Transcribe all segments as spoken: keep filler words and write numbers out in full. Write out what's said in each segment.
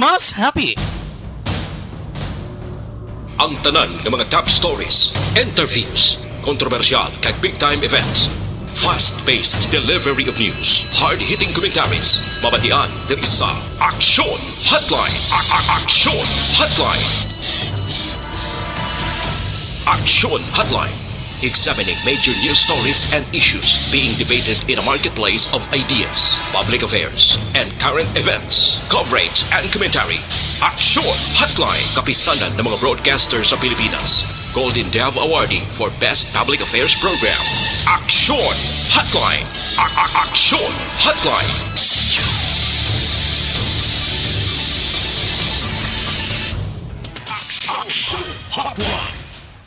Us happy. Ang tanan nga mga top stories, interviews, kontrobersyal kag big time events. Fast-paced delivery of news, hard-hitting commentaries, mabatian diri sa Aksyon Hotline. A- a- Aksyon Hotline. Aksyon Hotline. Examining major news stories and issues being debated in a marketplace of ideas, public affairs, and current events. Coverage and commentary. Aksyon Hotline. Kapisanan ng mga broadcaster sa Pilipinas. Golden Dove Awardee for Best Public Affairs Program. Aksyon Hotline. A- a- Aksyon Hotline. Aksyon Hotline.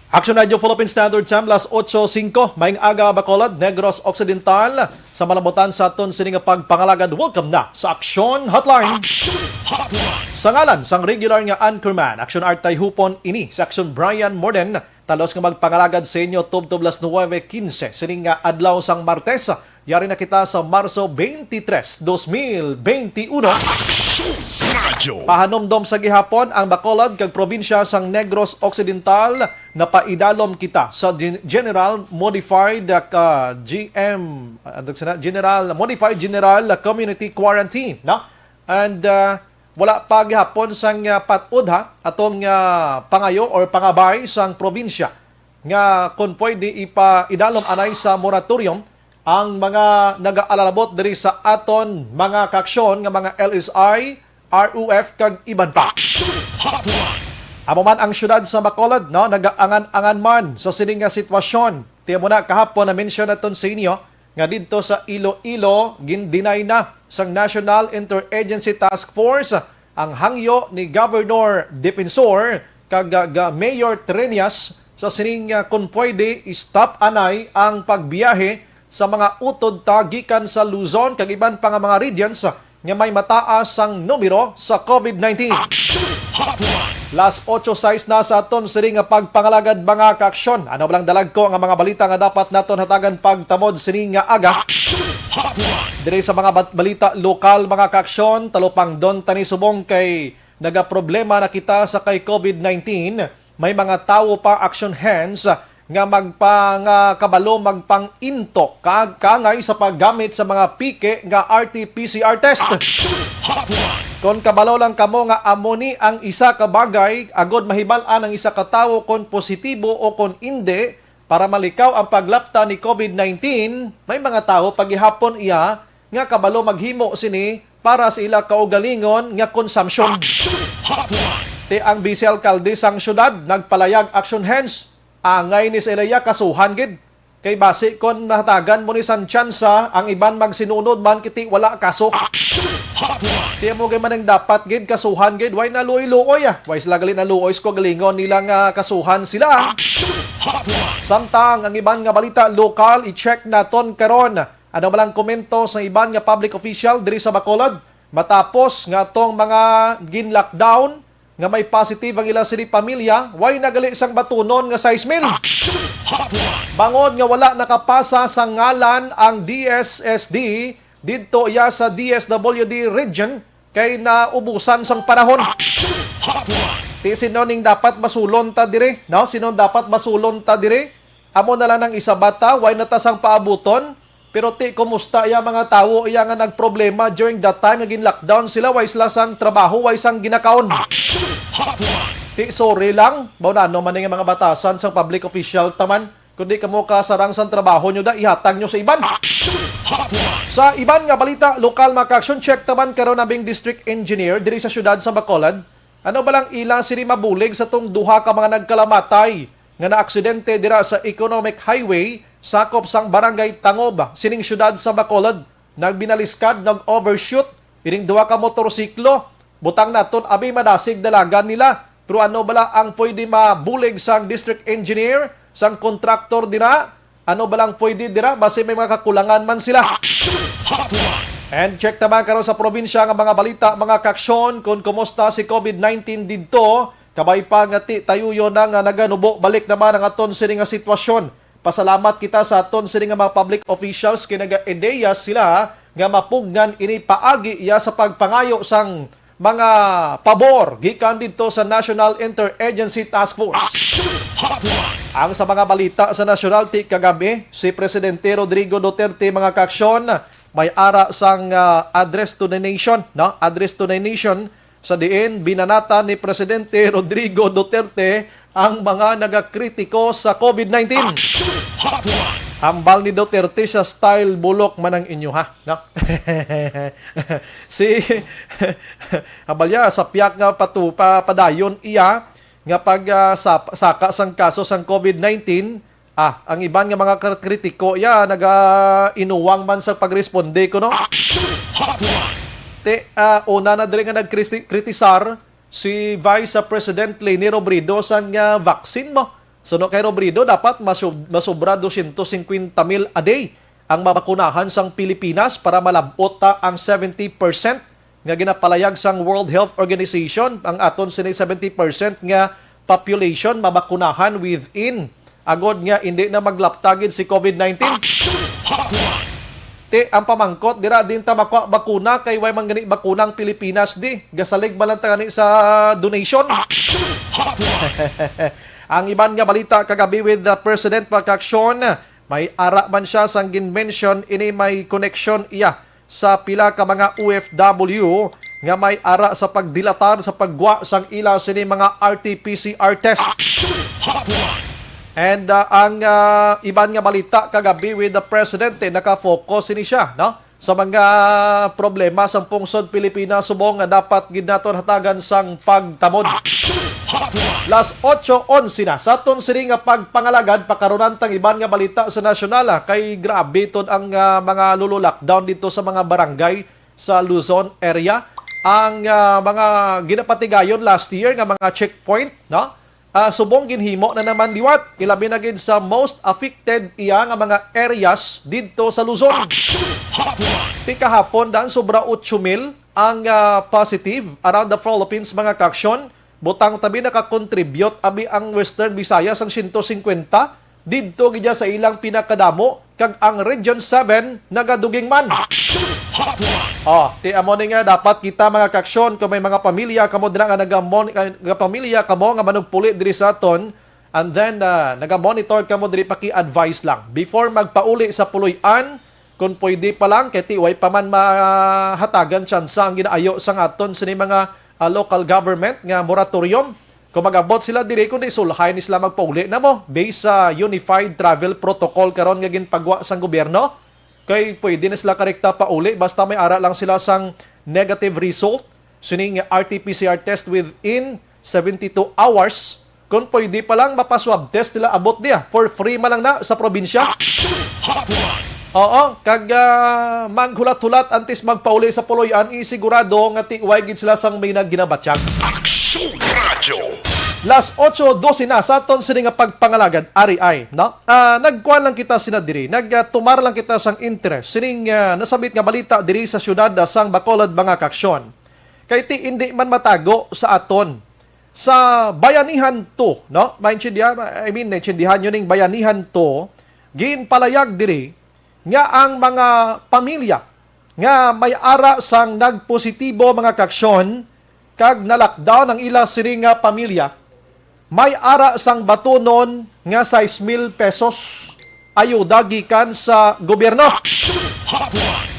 Action Radio Philippine Standard Time, las otso singko. Maayong aga, Bacolod, Negros Occidental. Sa malamutan sa aton sini nga pagpangalagad, welcome na sa Aksyon Hotline. Action Hotline. Sa ngalan sang regular nga anchorman, Action Art Tayhupon ini, sa Action Brian Morden, talos nga magpangalagad sa inyo tubtob las nuwebe quince sining nga adlaw sang Martes. Yari na kita sa Marso twenty-three, dos mil twenty-uno. Aksyon Radyo. Pahanumdom sa gihapon, ang Bacolod kag probinsya sang Negros Occidental napaidalom kita sa gen- General Modified, uh, ka G M, ano sana? General, Modified General Community Quarantine, no? And, uh, wala pa gihapon sang, uh, pat-od, ha, atong, uh, pangayo or pangabay sang probinsya nga kon pwede ipaidalom anay sa moratorium ang mga nagaalalabot diri sa aton mga kaaksyon nga mga L S I, R O F, kag iban pa. Action Hotline. Amo man ang siyudad sa Bacolod, no, nagaangan-angan man sa sini nga sitwasyon. Tiyan mo na, kahapon na-mention naton sa inyo nga didto sa Iloilo, gin-deny na sang National Interagency Task Force ang hangyo ni Governor Defensor kag, ah, ga-, Mayor Treñas sa sining, ah, kon pwede, i-stop anay ang pagbiyahe sa mga utod ta gikan sa Luzon kag iban pa nga mga regions nga may mataas sang numero sa COVID nineteen. Action Hotline. Las otso sais na sa aton sini nga pagpangalagad, mga kaaksyon. Ano ba lang dalagko nga mga balita nga dapat naton hatagan pagtamod sini nga aga? Action Hotline. Diri sa mga bat- balita lokal, mga kaaksyon, talupangdon tani subong kay nagaproblema na kita sa kay COVID nineteen, may mga tawo pa, action hands, nga magpangakabalo, magpang-into ka- kangay sa paggamit sa mga piki nga R T P C R test. Action Hotline. Kon kabalo lang kamo nga amo ni ang isa ka bagay agod mahibal-an ang isa ka tawo kon positibo o kon indi, para malikaw ang paglapta ni COVID nineteen, may mga tawo pa gihapon iya nga kabalo maghimo sini para sa ila kaugalingon nga konsumpsyon. Action Hotline. Ti ang Vice Alkalde sang siyudad nagpalayag, action hands, angay ni sa ila iya kasuhan gid. Kay basi kon nahatagan mo ni sang tsansa, ang iban magsinunod man kiti wala kaso. Action Hotline. Ti amo gid man ang dapat gid, kasuhan gid, way naluoy-luoy, ah. Way sila gali naluoy sa kaugalingon nila nga kasuhan sila. Action Hotline. Samtang ang iban nga balita lokal, i-check naton karon. Ano ba lang komento sa iban nga public official diri sa Bacolod matapos nga atong mga gin-lockdown nga may positive ang ila sini pamilya, way nagali sang batunon nga sais mil. Action Hotline. Bangod nga wala nakapasa sa ngalan ang D S S D didto iya sa D S W D region kay naubusan sang panahon. Action Hotline. Ti sino ning dapat masulon ta diri, no? Sino dapat masulon ta diri? Amo na lang ang isa bata, way na ta sang paabuton. Pero ti, kumusta iya mga tawo iya nga nagproblema during that time nga gin-lockdown sila, way sila sang trabaho, way sang ginakaon? Action Hotline. Ti, sorry lang, mao na ano man nga mga batasan sang public official taman. Kundi kamo kasarang sang trabaho nyo da, ihatag nyo sa iban. Action Hotline. Sa iban nga balita, lokal, mga kaaksyon, check taman karon ang District Engineer diri sa siyudad sa Bacolod. Ano ba lang ila sini mabulig sa tong duha ka mga nagkalamatay nga naaksidente dira sa Economic Highway, sakop sang Barangay Tangob, sining siyudad sa Bacolod? Nagbinaliskad, nag-overshoot ining duha ka motorsiklo. Butang naton, abi madasig dalagan nila. Pero ano bala ang pwede mabulig sang district engineer, sang kontraktor dira? Ano balang pwede dira? Basi may mga kakulangan man sila. Action Hotline. And check naman karon sa probinsya nga mga balita, mga kaaksyon, kung kumusta si COVID nineteen didto. Kabay pa nga ti tayuyo na nga naganubo, balik naman ang aton sini nga sitwasyon. Pasalamat kita sa aton sini nga mga public officials kay naga-ideya sila nga mapugngan ini paagi iya sa pagpangayo sang Mga pabor gikan didto sa National Interagency Task Force. Action Hotline! Ang sa mga balita sa nasyonal, ti kagabi, si Presidente Rodrigo Duterte, mga kaaksyon, may ara sang, ah, address to the nation, no? Address to the nation, sa diin binanatan ni Presidente Rodrigo Duterte ang mga nagakritiko sa covid nineteen. Action Hotline! Hambal ni Duterte sa style, "Bulok man ang inyo, ha?" No? Si, hambal niya, sa piyak nga patu-, pa-, padayon iya nga pag, ah, sa-, saka sang kaso sang covid nineteen, ah, ang iban nga mga kar-, kritiko, ya, naga-inuwang man sa pagresponde ko, no? Action Hotline! Te, ah, una na diri nga nagkriti-, kritisar si Vice President Leni Robredo sang, ah, vaccine mo. Suno kay Robredo, dapat masu-, masubra dosyentos singkwenta mil a day ang mabakunahan sang Pilipinas para malab-ot ta ang seventy percent nga ginapalayag sang World Health Organization. Ang aton sini seventy percent nga population mabakunahan within, agod nga indi na maglapta gid si covid nineteen. Action Hotline! Ti, ang pamangkot, dira din ta makuha bakuna kay way man gani bakuna ang Pilipinas di. Gasalig man lang ta gani sa donation. Action Hotline! Ang iban nga balita kagabi with the President, mga kaaksyon, may ara man siya sang gin-mention ini, may connection iya sa pila ka mga O F W nga may ara sa pagdilatar sa paggwa sang ila sini mga R T P C R test. Action Hotline! And, uh, ang, uh, iban nga balita kagabi with the President, eh, nakafocus ini siya, no? Sa mga problema sang pungsod Pilipinas subong nga dapat gid naton hatagan sang pagtamod. Action Hotline! Las otso onse na sa aton sini nga pagpangalagad, pakarunan tang iban nga balita sa nasyonal, ah, kay grabe tod ang, ah, mga lolo lockdown dito sa mga barangay sa Luzon area. Ang, ah, mga ginapatigayon last year nga mga checkpoint, no? Ah, subong ginhimo na naman liwat, ilabi na gid sa most affected iya nga mga areas didto sa Luzon. Action Hotline! Ti kahapon, daan sobra otso mil ang, ah, positive around the Philippines, mga kaaksyon. Butang tabi nakakontribute abi ang Western Visayas ang siyento singkwenta, didto gid sa ilang pinakadamo, kag ang Region seven nagaduging man. Action Hotline! Oh, ti amo ni nga dapat kita, mga kaaksyon, kung may mga pamilya kamo dira nga nagamon-, nga pamilya kamo nga manugpuli diri sa aton, and then, ah, nagamonitor kamo diri, paki-advise lang before magpauli sa puloy-an, kung pwede pa lang, kay ti way pa man mahatagan tsansa ang ginaayo sang aton sini mga, ah, local government nga moratorium. Kung mag-abot sila diri, kundi sulhay ni sila magpauli na mo based sa Unified Travel Protocol karon nga ginpagwa sang gobyerno. Kay pwede na sila karekta pauli basta may ara lang sila sang negative result sining R T P C R test within seventy-two hours. Kung pwede pa lang, mapa-swab test nila abot niya. For free man lang na sa probinsya. Action Hotline! Oo, kag, ah, maghulat-hulat antes magpauli sa puloy-an, isigurado nga ti way gid sila sang may naginabatyag. Action Radyo! Las otso dose na sa aton sini nga pagpangalagad, ari ay, no? Ah, nagkuan lang kita sina diri, nagtumar lang kita sang interes sining, ah, nasabit nga balita diri sa siyudad, ah, sang Bacolod, mga kaaksyon. Kay ti indi man matago sa aton. Sa Bayanihan two, no? Maintindihan, I mean, naintindihan nyo ning Bayanihan two, ginpalayag diri nga ang mga pamilya nga may ara sang nagpositibo, mga kaaksyon, kag na-lockdown ang ila sini nga pamilya, may ara sang batunon nga sais mil pesos ayuda gikan sa gobyerno. Action Hotline!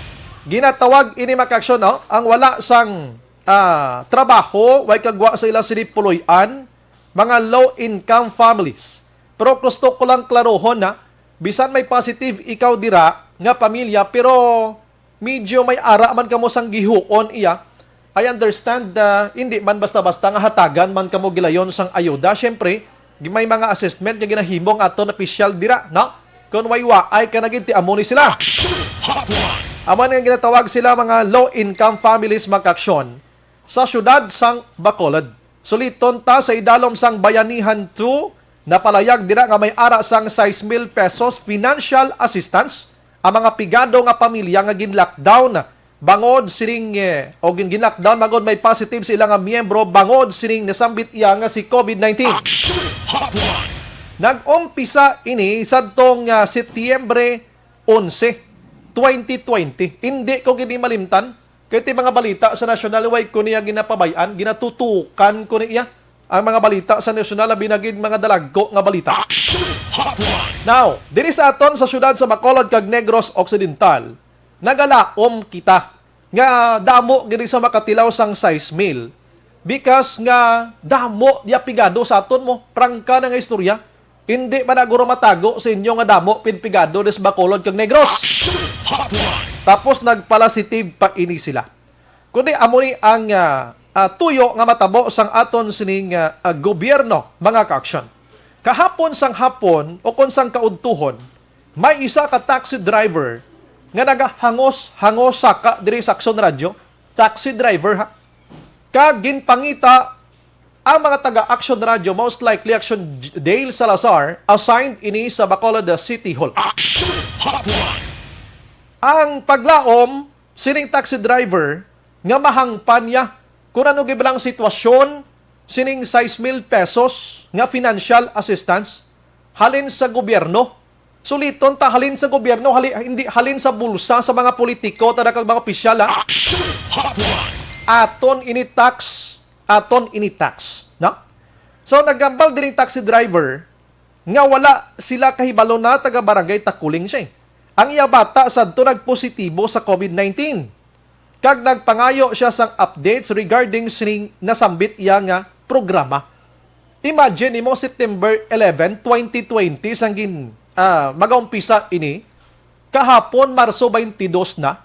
Ginatawag ini, mga kaaksyon, no? Ang wala sang, ah, trabaho, way kagwa sa ila sini puloy-an, mga low-income families. Pero gusto ko lang klarohon, ha, bisan may positive ikaw dira nga pamilya, pero medyo may ara man kamo sang gihuon iya. I understand na hindi man basta-basta nga hatagan man kamo gilayon sang ayuda. Siyempre, may mga assessment nga ginahimo ang aton opisyal dira, no? Kung may waay ka na gid, ti amo ni sila. Action Hotline! Amo nga ginatawag sila mga low-income families, mga kaaksyon, sa siyudad sang Bacolod. Suliton ta sa idalom sang Bayanihan two, napalayag dira nga may ara sang sais mil pesos financial assistance ang mga pigado nga pamilya nga gin-lockdown bangod sining, eh, o gin-, gin-lockdown bangod may positive sa ila nga miyembro bangod sining nasambit iya nga si covid nineteen. Action Hotline! Nag-umpisa ini sadtong, ah, Setyembre onse, twenty twenty. Hindi ko gid malimtan Kay ti mga balita sa nasyonal, way ko niya ginapabay-an, ginatutukan ko niya ang mga balita sa nasyonal, labi na gid mga dalagko nga balita. Action Hotline! Now, diri sa aton sa siyudad sa Bacolod kag Negros Occidental, nagalaom kita nga damo gid sa makatilaw sang sais mil. Because nga damo diya pigado sa aton mo, prangka na nga istorya. Hindi man na guro matago sa inyo nga damo pigado sa Bacolod kag Negros. Action Hotline! Tapos nagpalasitive pa ini sila. Kundi amo ni ang, ah, ah, tuyo nga matabo sang aton sining, ah, ah, gobyerno, mga ka-action. Kahapon sang hapon o kon sang kaudtuhon, may isa ka taxi driver nga nagahangos-hangos saka diri sa Action Radio. Taxi driver, ha? Kag ginpangita ang mga taga Action Radio, most likely Action J-, Dale Salazar, assigned ini sa Bacolod City Hall. Action Hotline! Ang paglaom sining taxi driver nga mahangpan niya kung ano gid bala ang sitwasyon sining sais mil pesos nga financial assistance halin sa gobyerno. Suliton ta, halin sa gobyerno, hali-, hindi halin sa bulsa sa mga politiko, ta kag mga opisyal, ha? Action Hotline! Aton ini tax, aton ini tax, no? So, naghambal diri taxi driver nga wala sila kahibalo na taga Barangay Takuling siya, eh. Ang iya bata sadto nagpositibo sa covid nineteen. Kag nagpangayo siya sang updates regarding sining nasambit iya nga programa. Imagine nimo, September eleven, twenty twenty, sang gin-, ah, magaumpisa ini. Kahapon, Marso twenty-two na.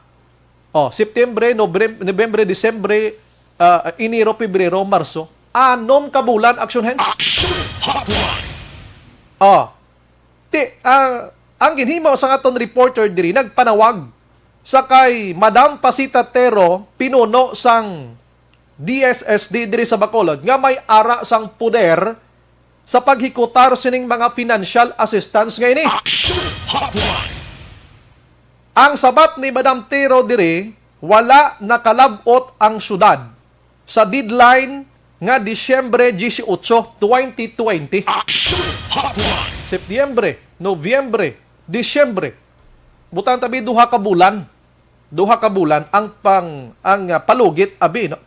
Oh, September, Nobre-, Nobyembre, Disyembre, ah, Enero, Pebrero, Marso. Anom ka bulan, Action Hands. Action Hotline! Oh, ti, ah, ang ginhimo sang aton reporter diri, nagpanawag sa kay Madam Pasita Tero, pinuno sang D S S D diri sa Bacolod, nga may ara sang poder sa paghikutar sining mga financial assistance nga ini. Action Hotline! Ang sabat ni Madam Tero diri, wala nakalab-ot ang syudad sa deadline nga Disyembre dieciocho, twenty twenty. Action Hotline! Setyembre, Nobyembre, Disyembre. Butang tabi duha ka bulan. Duha ka bulan ang pang-, ang, ah, palugit, abi, no?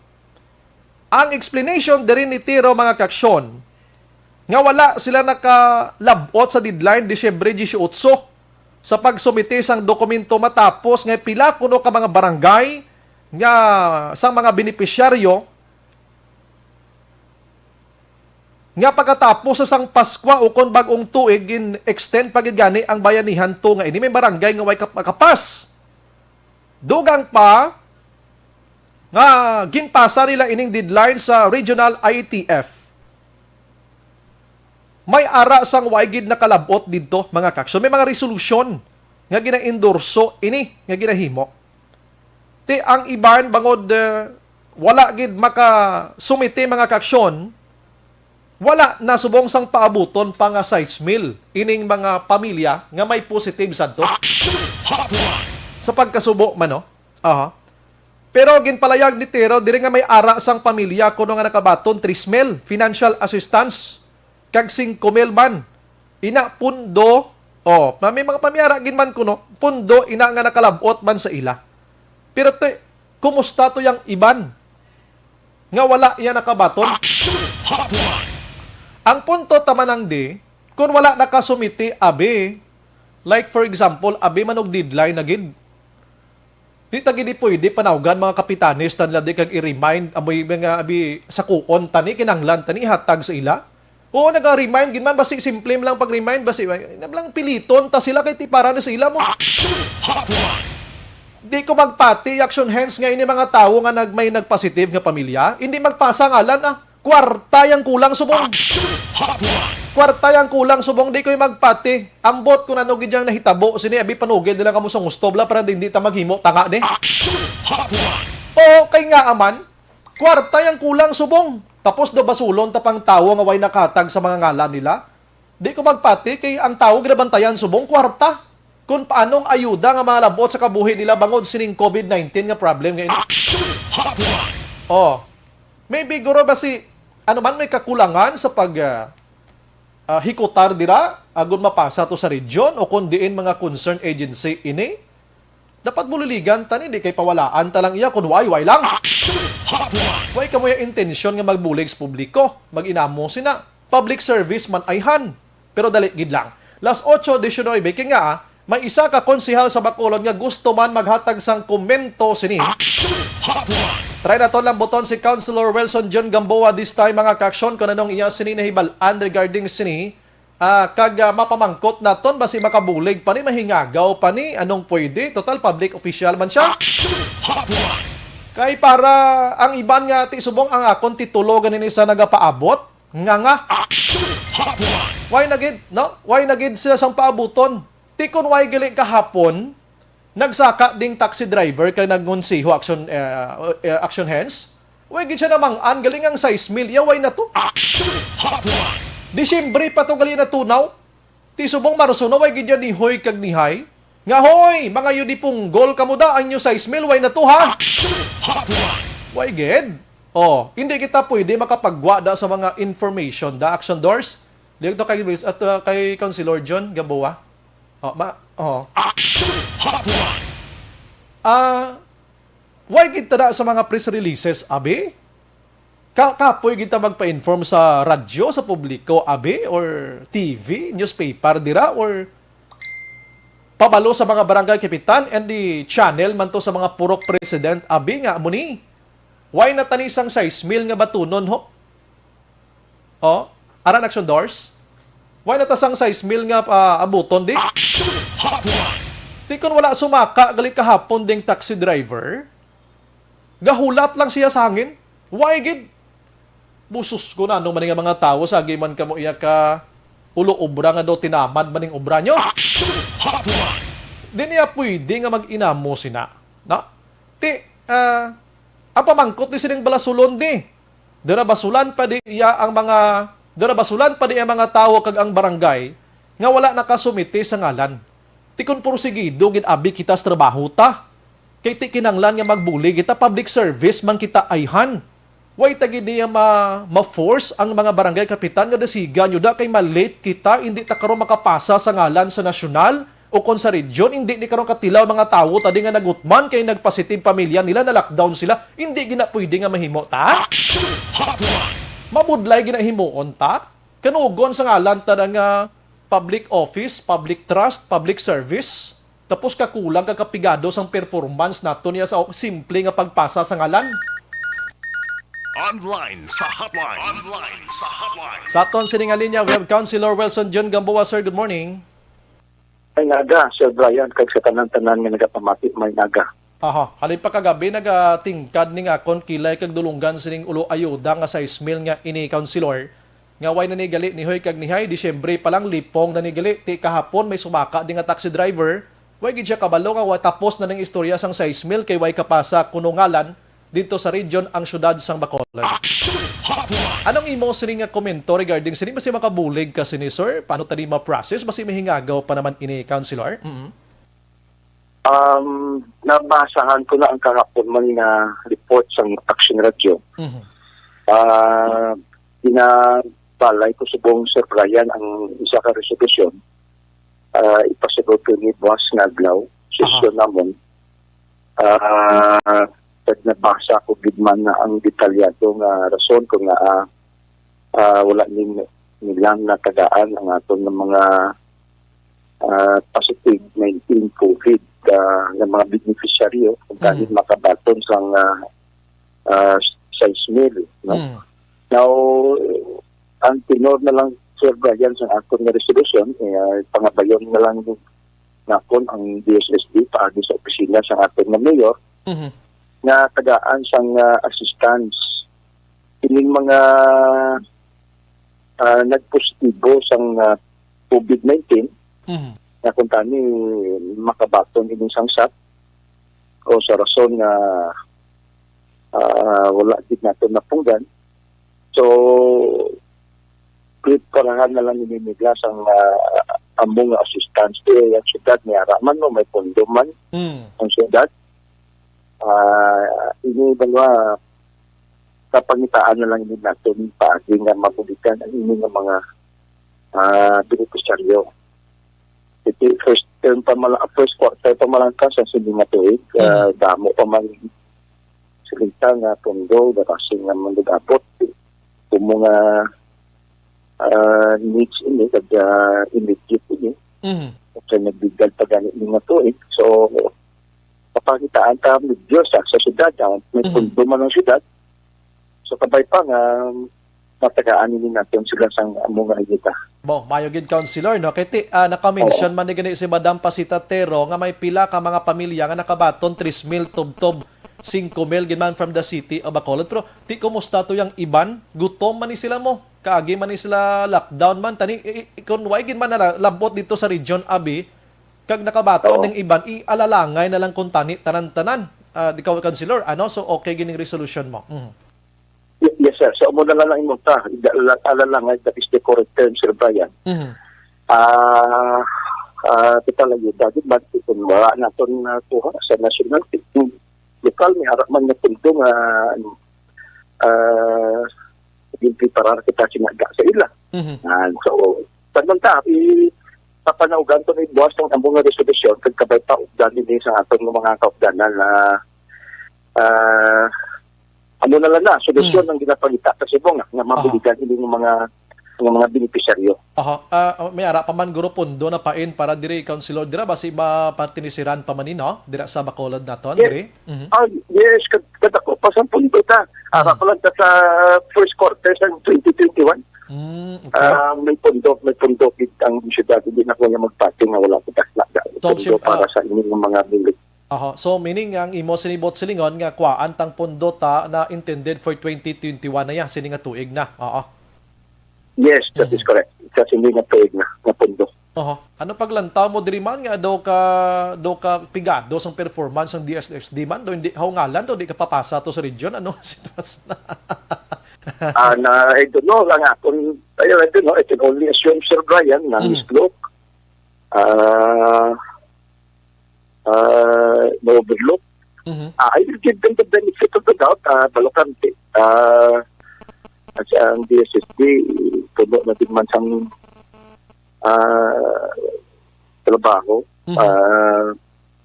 Ang explanation diri ni Tero, mga kaksyon, nga wala sila nakalab-ot sa deadline, Disyembre dieciocho, sa pagsumite sang dokumento matapos nga pila kuno ka mga barangay nga sang mga benepisyaryo nga pagkatapos sa sang Paskwa ukon bag-ong tuig, gin-extend pa gid gani ang bayanihan to nga ini may barangay nga way kap-, makapas. Dugang pa nga ginpasa nila ining deadline sa Regional I T F. May ara sang way gid nakalab-ot didto, mga kaksyon. May mga resolusyon nga ginaendorso ini nga ginahimo. Ti ang iban bangod, eh, wala gid makasumite, mga kaksyon, wala na subong sang paabuton pa nga sais mil ining mga pamilya nga may positive sadto. Action Hotline! Sa pagkasubo man, no? Aha. Pero ginpalayag ni Tero diri nga may ara sang pamilya kuno nga nakabaton tres mil financial assistance kag singko mil man. Ina pundo, oh, may mga pamiyara gid man kuno, pundo ina nga nakalab-ot man sa ila. Pero te, kumusta to yang iban nga wala iya nakabaton? Action Hotline! Ang punto tamanang di, kung wala nakasumiti, abi, like for example, abi man og deadline na gid. Di ta gid pwede panawgan mga kapitanes ta nila di kag i-remind, amoy mga abi, sakuon tani, kinahanglan tani ihatag sa ila. Oo, naga-remind gid man, basi simple man lang pag-remind, basi ay, na lang piliton ta sila kay ti para na sa ila mo. Action Hotline! Di ko magpati, Action Hands, nga ini mga tawo nga nag-, may nagpositive nga pamilya, hindi magpasa ngalan, ah. Kwarta yang kulang subong. Action Hotline! Kwarta yang kulang subong, di ko'y magpati. Ambot kung ano gid yang nahitabo, sini abi panugid nila kamo sa gusto, bla, para hindi ta maghimo tanga ni. Action Hotline! Oo, kay nga aman, kwarta yang kulang subong. Tapos do basulon ta pang tawo nga way nakatag sa mga ngalan nila. Di ko magpati kay ang tawo ginabantayan subong kwarta. Kung paanong ayuda nga mga labot sa kabuhi nila bangod sining covid nineteen nga problem nga ini. Action Hotline! Oh, maybe guro ba si ano man may kakulangan sa pag, ah, ah, hikutar dira agon mapasa to sa region o kung diin mga concerned agency ini? Dapat buliligan ta ni, di kay pawalaan ta lang iya kun way, way lang. Action Hotline! Way kamo yung intensyon nga magbulig sa publiko, mag-inamo sina. Public service man ayhan. Pero dali gid lang. Las ocho diecinuebe, kay nga, may isa ka konsehal sa Bacolod nga gusto man maghatag sang komento sini. Action Hotline! Try naton lambuton si Councilor Wilson John Gamboa this time, mga ka-aksyon, kung anong iya sini nahibal-an regarding sini. Ah, kag, ah, mapamangkot naton, basi makabulig pa ni, mahingagaw pa ni, anong pwede? Total public official man siya. Action Hotline! Kay para ang iban nga ti subong ang akon titulo ganini sa nagapaabot, nga nga. Action Hotline! Why na gid, no? Why na gid sila sang paabuton? Ti kun why gali kahapon, nagsaka ding taxi driver kay nagngonsiho action, eh, eh, action hands? Why gid siya namang-an gali nga ang sais mil, iya why na to? Action Hotline! Disyembre pa to gali natunaw. Ti subong Marso na, why gid niya nihoy kag nihay? Nga, "Hoy, mga yudipunggol kamo da, ang inyo sais mil, why na to, ha?" Action Hotline! Why gid? Oh, hindi kita pwede makapagwa da sa mga information da, Action Doors. Di to kay Wils-, at, uh, kay Councilor John Gamboa. Oh, ma, oh. Action Hotline! Ah, why gid ta da sa mga press releases, abi? Ka-, kapoy gid ta magpa-inform sa radyo, sa publiko, abi, or T V, newspaper dira, or pabalo sa mga barangay kapitan and the channel man to sa mga purok president, abi, nga amo ni. Why na tani sang sais mil nga batunon, ho? Oh, aran Action Doors? Why na ta sang sais mil nga, ah, abuton di? Action Hotline! Ti kon wala sumaka gali kahapon ding taxi driver, gahulat lang siya sa hangin. Why gid? Busos ko na, ano man nga mga tawo, sa agi man kamo iya ka ulo obra nga daw tinamad man ning obra nyo. Action Hotline! Di niya pwede nga mag-inamo sina. Na? Ti, ah, ang pamangkot ni sining balasulon di. Dira basulan pa di iya ang mga, dira basulan pa di ang mga tawo kag ang barangay nga wala nakasumite sa ngalan. Ti kon porsigido gid abi kita sa trabaho ta. Kay ti kinanglan nga magbulig kita, public service man kita ayhan. Way ta gid niya ma-, ma-force ang mga barangay kapitan nga dasigan nyo da kay ma-late kita, hindi ta karon makapasa sa ngalan sa nasyonal o kon sa region, hindi ni karon katilaw mga tawo ta di nga nagutman kay nagpositive pamilya nila, na-lockdown sila, hindi gina pwede nga mahimo ta. Action Hotline! Mabudlay ginahimuon ta. Kanugon sa ngalan ta na nga public office, public trust, public service. Tapos kakulang ka kapigado sang performance nato niya sa simple nga pagpasa sa ngalan. Online sa hotline. Online sa hotline. Sa aton sining linya, we have Councilor Wilson John Gamboa. Sir, good morning. May naga, Sir Brian, kag sa tanan-tanan nga nagapamati, may naga. Aha, halin pa kagabi nagatingkad ni nga kon kilay kag dulunggan sining ulo ayuda nga sais mil nga ini, Councilor. Nga way na ni gali nihoy kag nihay, Disyembre pa lang lipong na ni gali. Ti kahapon may sumaka di nga taxi driver. Way gid siya kabalo nga wa tapos na ning istorya sang sais mil kay way kapasa kuno ngalan didto sa region ang siyudad sang Bacolod. Action Hotline! Anong imo sini nga komento regarding sini? Basi makabulig ka sini, sir? Paano tani ma-process? Basi mahingagaw pa naman ini, Councilor? Mm. Um, nabasahan ko na ang kahapon man nga report sang Action Radio. Mhm. Ah, ginabalay ko subong, Sir Brian, ang isa ka resolusyon. Ah, ipasidot ko ni buwas nga adlaw, sesyon namon. Ah, kag nabasa ko gid man na ang detalyado nga rason kung nga, ah, ah, wala ni, nilang natagaan ang aton nga mga, ah, positive nineteen COVID, ah, nga mga beneficiaryo kung Mm. kanin makabaton sang, ah, ah, sais mil, no? Mm. Now, ang tenor na lang, Sir Brian, sa aton nga resolusyon, eh, ah, pangabayon na lang nakon ang D S S D paagi sa opisina sa aton nga mayor Mhm. nga tagaan sang, ah, assistance ining mga, ah, nagpositibo sang, ah, COVID nineteen Mhm. nga kung tani makabaton ining sang sat o sa rason nga, ah, wala gid nato napunggan. So, preparahan na lang ini nila sang, ah, amo nga assistance. Kay ang syudad ni ara man, no, may pondo man Mm. ang syudad. Ah, ini ba nga, kapangitaan na lang ini naton paagi nga mabulikan ang ini nga mga, ah, benepisyaryo. Iti first term pa mala-, first quarter pa man lang ka sa sini nga tuig, Mhm. ah, damo pa man sila nga pondo, nga kasi nga manugapot. Kung mga, ah, needs ini, kag, ah, immediate ini, Mhm. kay nagbigal pa gani ni nga tuig. So, kapangitaan ta medyo sa, sa syudad, ah, may Mhm. pondo man ang syudad. So, kabay pa nga matagaan ini natin sila sang amo nga ayuda. Bo, mayo gid, Councilor, no? Kay ti-, ah, naka-mention Oo. man ni gani si Madam Pasita Tero nga may pila ka mga pamilya nga nakabaton tres mil tubtob singko mil gid man from the city of Bacolod. Pero ti, kumusta to yang iban? Gutom man ni sila mo. Kaagi man ni sila lockdown man. Tani, i-, i-, kung why gid man nalabot dito sa region, abi, kag nakabaton Oo. ding iban, i-alalangay na lang kung tani tanan-tanan. Ah, di ka, Councilor, ano? So, okay gining resolution mo. Mhm. Y-, yes, sir. So, amo na lang ang imong ta. Ala-, alalangay, that is the correct term, Sir Brian. Mhm. Ah, ah, kita lang yung dagit, but kung wala naton nakuha sa national, kung lokal, may ara man nga pondo nga, ah, yung preparar kita sinaga sa ila. Mhm. Ah, so, tanong ta, i-, papanaugan ko na yung buwas ng ambong nga resolusyon, kag kabay pa, ugdan din sa aton nga mga kaugdanan na, ah, amo na lang na, solusyon Mm. ang ginapangita sa Cebu nga, nga Ah. mabuligan ini nga mga, nga mga benepisyaryo. Aha. Ah, may ara pa man, guro, pondo na pain para diri, Councilor, dira, basi mapartinisiran pa man ni, no? Dira sa Bacolod naton, Yes. diri? Mhm. Ah, yes, kad-, kadako pa sa pondo ta. Ara Mhm. pa lang ta sa first quarter sa twenty twenty-one. Mm, okay. Ah, may pondo, may pondo gid ang syudad, hindi na ko niya magpati nga wala ko kasla. So, Pondo siyem-, para ah, sa inyong mga bilik. Aha. So, meaning, ang imo sinibot silingon nga kuwaan tang pondo ta na intended for twenty twenty-one na ya, sini nga tuig na. Oo. Yes, that is Mhm. correct. Sa sini nga tuig na, nga pondo. Aha. Ano paglantaw mo diri man nga do ka, do ka pigado sang performance sang D S S D man? Do hindi haungalan, do di ka papasa to sa region? Ano ang sitwasyon? Ah, na, I don't know lang akon, I, I don't know, I can only assume, Sir Brian, na Mhm. mislok. Ah, ah, na-overlook. Mhm. Ah, I will give them the benefit of the doubt. Ah, balukante. Ah, kasi ang D S S D, puno na din man sang, ah, trabaho. Mhm. Ah,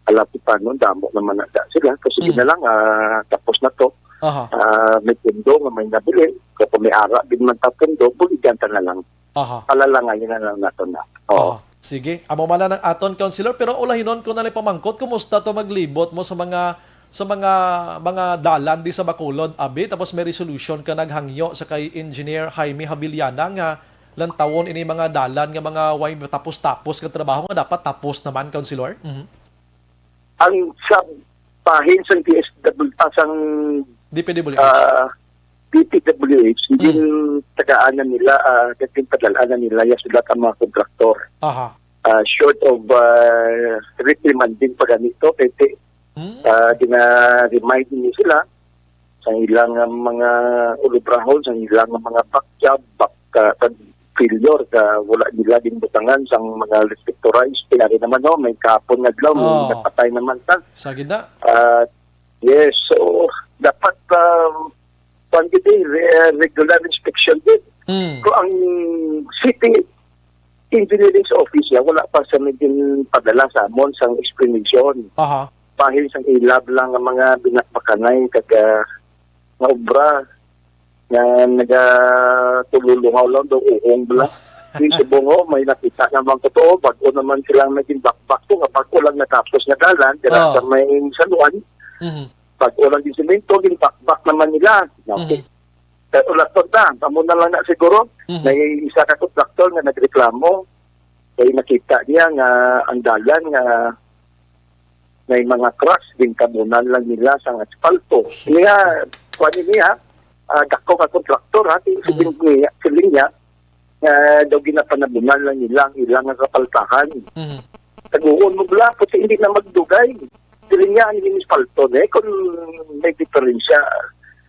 alapit pa nun, damo naman na sila. Kasi Mhm. na lang, ah, tapos na to. Aha. Ah, may pundo nga may nabili. So, kung may ara din man ta pundo, buligan ta na lang. Aha. Palalangayin na lang nato na. Oo. Aha. Sige, amo man lang ang aton, Councilor, pero ulahinon ko na lang pamangkot, kumusta to maglibot mo sa mga, sa mga, mga dalan di sa Bacolod, abi? Tapos may resolution ka naghangyo sa kay Engineer Jaime Habiliana nga lantawon ini mga dalan nga mga way tapos-tapos nga trabaho nga dapat tapos naman, Councilor? Mhm. Ang sa bahin sang D S W, ah, sang, D P W H. ah, D P W H, Hmm. gintagaan na nila, ah, ginpadal-an na nila ya sulat ang mga kontraktor. Aha. Ah, short of, ah, reprimanding pa ganito, kay ti-, Hmm. ah, gina-remind ni sila sa ilang, ah, mga ulubrahon, sa ilang mga back job, back, ah, pag failure, ka wala nila ginbutangan sang mga reflectorized. Tingali naman, no, may kapon nga adlaw, may Oh. napatay naman ta. Sa gid na. Ah, yes, so, dapat, um, kuwan gid, eh, re-, regular inspection din. Hmm. So, ang city engineering sa office niya, wala pa sa may ginpadala sa amon sang explanation. Aha. Bahin sang ilab lang ang mga binakbakanay kag, ah, nga obra nga nagatululungaw lang daw, uong bala. Di subong, oh, may nakita naman ko to, bag-o naman silang naging bakbak to, nga bag-o lang natapos nga dalan, dira Oh. sa may San Juan, Mhm. bag-o lang din simento, ginbakbak naman nila. Mhm. Okay. Kaya ulaton ta, amo na lang na siguro, Mhm. may isa ka kontraktor nga nagreklamo, kay nakita niya nga ang dalan nga may mga cracks, gintabunan lang nila sang asfalto. Sus. Niya, kuwan niya, ah, dako ka kontraktor, ha, ti-, Mhm. siling niya, siling niya, nga daw ginapanabunan lang nila ang ilang nga kapaltahan. Mhm. Taguon mo bala, puti hindi na magdugay. Siling niya, ang ilang asfalto, eh, kung may diferensya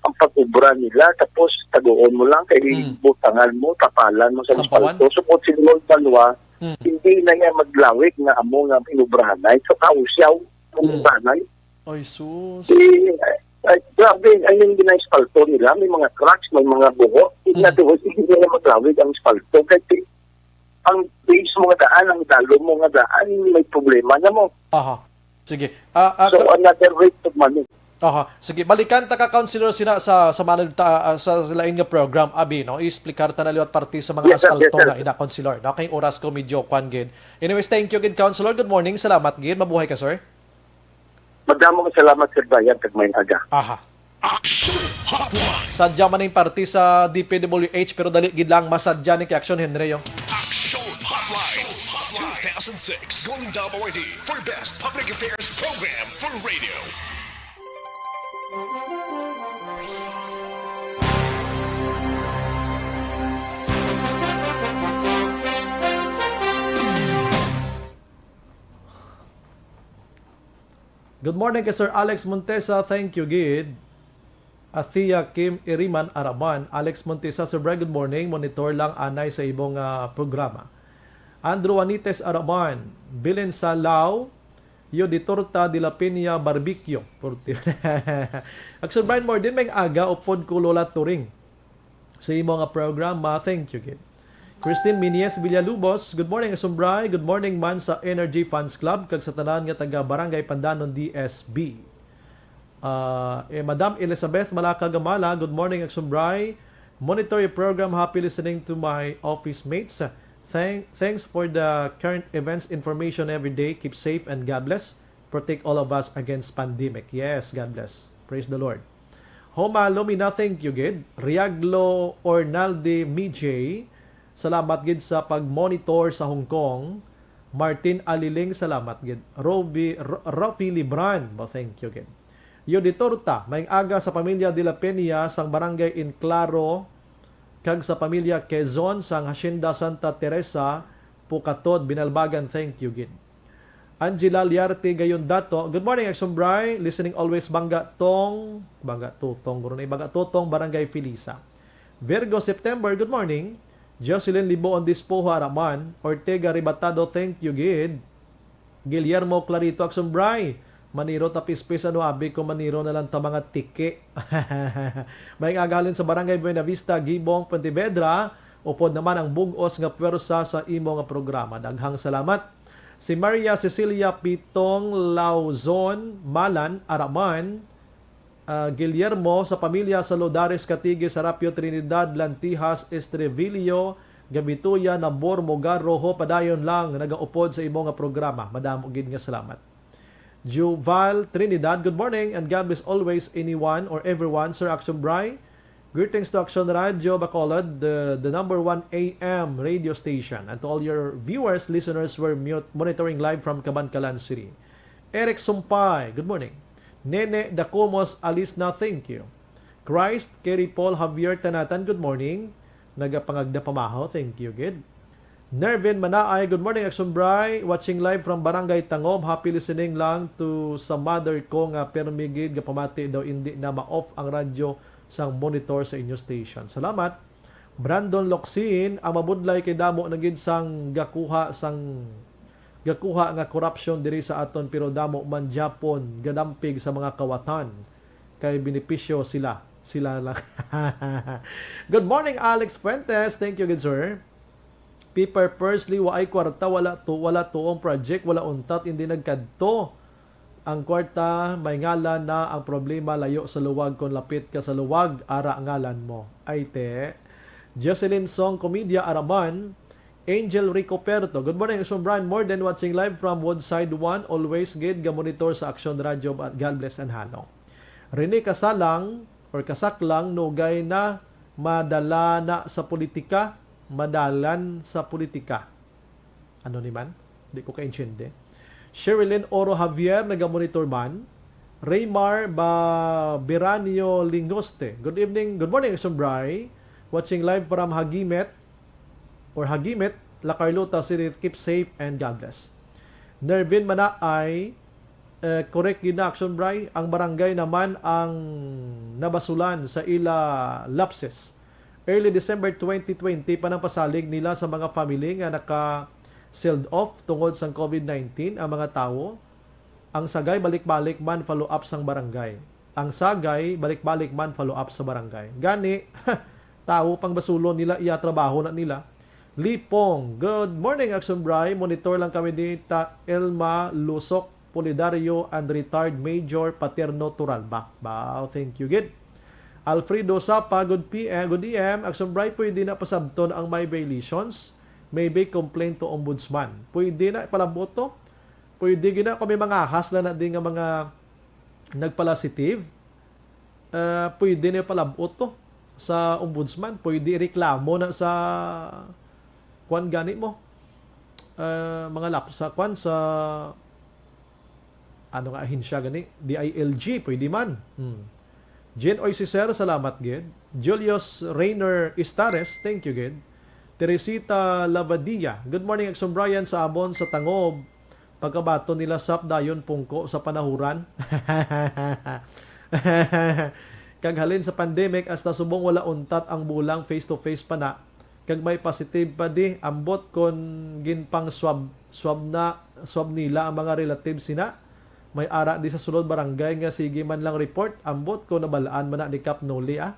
ang pag-obra nila, tapos taguon mo lang, kay Hmm. butangan mo, tapalan mo sa Sampawan? asfalto. So, kung sinulod banwa, Hmm. hindi na niya maglawig nga amo nga inubrahanay. So, kausyaw ang Hmm. ubrahanay. Ay, sus. Eh, ay, ay, grabe, ay, yung gina-asfalto nila, may mga cracks, may mga buho. In Hmm. other words, hindi na niya maglawig ang asfalto. Kaya ti-, Ang base mo nga daan, ang dalo mo nga daan, may problema na mo. Aha. Sige. Ah, ah, So, ka- another waste of money. Aha. Sige, balikan ta ka, Councilor, sina sa, sa manad ta, ah, sa, sa lain nga program, abi, no? I-explicar ta na liwat parte sa mga Yes, sir. Yes, asfalto sir. na ina, Councilor, no? Kay oras ko medyo kwan gid. Anyways, thank you gid, Councilor. Good morning. Salamat gid. Mabuhay ka, sir. Madamo nga salamat, Sir Brian, kag maayong aga. Aha. Action Hotline. Sadya man ning parte sa D P W H, pero dali gid lang, masadya ni kay Action Henry, oh. Action Hotline two thousand six Golden Dome Awardee for Best Public Affairs Program for Radio. Good morning kay Sir Alex Montesa. Thank you gid. Athea Kim Iriman Araman, Alex Montesa, Sir Brian, good morning. Monitor lang anay sa imong, ah, programa. Andrew Anites Araman, bilin sa Lao, Yo di Torta de la Peña Barbecue. Forty. Action Brian Morden, may aga upod ko Lola Turing sa imo nga programa. Thank you gid. Christine Minies Villalubos, good morning, Action Brian. Good morning man sa Energy Fans Club kag sa tanan nga taga Barangay Pandanon D S B. Ah, eh, Madam Elizabeth Malaka Gamala, good morning, Action Brian. Monitor your program. Happy listening to my office mates. Thank, thanks for the current events information every day. Keep safe and God bless. Protect all of us against pandemic. Yes, God bless. Praise the Lord. Homa Lumina, thank you gid. Riaglo Ornaldi Mijay, salamat gid sa pag-monitor sa Hong Kong. Martin Aliling, salamat gid. Roby, R-, Rafi Libran, mo, thank you gid. Yo di Torta, maayong aga sa pamilya De La Peña sang Barangay Enclaro kag sa pamilya Quezon sang Hacienda Santa Teresa, Pukatod, Binalbagan, thank you gid. Angela Liarte Gayon Dato, good morning, Action Bri. Listening always, Bangga Tong, Bangga Tutong, guro na, Bangga Tutong, Barangay Felisa. Virgo September, good morning. Jocelyn Liboon Dispoha Raman, Ortega Ribatado, thank you gid. Guillermo Clarito, Action Bri, maniro ta pispis, ano, abi ko maniro na lang ta mga tiki. Maayong aga halin sa Barangay Buena Vista, Gibong, Pontevedra. Upod naman ang bug-os nga puwersa sa imo nga programa. Daghang salamat. Si Maria Cecilia Pitong Lauzon Malan Araman, ah, Guillermo, sa pamilya sa Lodares, Katigi, Sarapio, Trinidad, Lantijas, Estrivillo, Gabituya, Nabor, Mogar, Rojo, padayon lang nagaupod sa imo nga programa. Madamo gid nga salamat. Juval Trinidad, good morning and God bless always, anyone or everyone. Sir Action Bri, greetings to Action Radio Bacolod, the, the number one A M radio station, and to all your viewers, listeners, we're mute, monitoring live from Kabankalan City. Eric Sumpay, good morning. Nene Dacomos Alisna, thank you. Christ, Kerry Paul Javier Tanatan, good morning. Nagapangagda pamahaw, thank you gid. Nervin Manaay, good morning, Action Bri. Watching live from Barangay Tangob. Happy listening lang to sa mother ko nga permi gid gapamati daw indi na ma-off ang radyo sang monitor sa inyo station. Salamat. Brandon Locsin, ang mabudlay kay damo na gid sang gakuha sang gakuha nga korupsyon diri sa aton, pero damo man gyapon gadampig sa mga kawatan kay benepisyo sila, sila lang. Good morning, Alex Fuentes. Thank you, good sir. P. Purposely, waay kwarta, wala to, wala tuong project, wala untat, hindi nagkadto. Ang kwarta, may ngalan na, ang problema, layo sa luwag, kung lapit ka sa luwag, ara ngalan mo. Ay, te. Jocelyn Song Comedia Araman, Angel Rico Perto. Good morning, Action Brian. More than watching live from Woodside one. Always gid ga-monitor sa Action Radio. God bless and halong. Rene Kasalang or Kasaklang, nugay na madala na sa politika, madalan sa politika. Ano ni man? Di ko kaintsindi. Sherilyn Oro Javier, naga-monitor man. Raymar Babiranio Lingoste. Good evening. Good morning, Action Bri. Watching live from Hagimet or Hagimit, La Carlota City. Keep safe and God bless. Nervin Manaay, eh, correct gid na, Action Bri. Ang barangay naman ang nabasulan sa ila lapses. Early December twenty twenty pa nang pasalig nila sa mga family nga naka-sealed off tungod sang COVID nineteen ang mga tawo. Ang sagay balik-balik man follow up sang barangay. Ang sagay balik-balik man follow up sa barangay. Gani, tawo pang basulon nila, iya trabaho na nila. Lipong. Good morning, Action Bry. Monitor lang kami ni ta Elma Lusok Pulidario and retired Major Paterno Turalba. Wow, thank you, gid. Alfredo Sapa, good P M, good A M. Action Bry, pwede na pasabton ang may violations? Maybe complaint to ombudsman. Pwede na ipalabot to? Pwede gina kung may mga ahas lang na di nga mga nagpalasitive. Ah, pwede na palabot to sa ombudsman. Pwede reklamo na sa kwan gani mo. Ah, mga lap sa kwan sa ano nga ahensya gani? D I L G, pwede man. Hmm. Jen Oy Sir, salamat gid. Julius Rayner Istares, thank you gid. Teresita Lavadia, good morning, Action Brian, sa amon sa Tangob. Pagkabaton nila sap dayon pungko sa panahuran. Kag halin sa pandemic, hasta subong wala untat ang bulang face to face pa na. Kag may positive pa di, ambot kon ginpang swab, swab na, swab nila ang mga relatives sina. May ara di sa sulod barangay nga sige man lang report, ambot kon nabalaan man na ni Kap Noli, ah.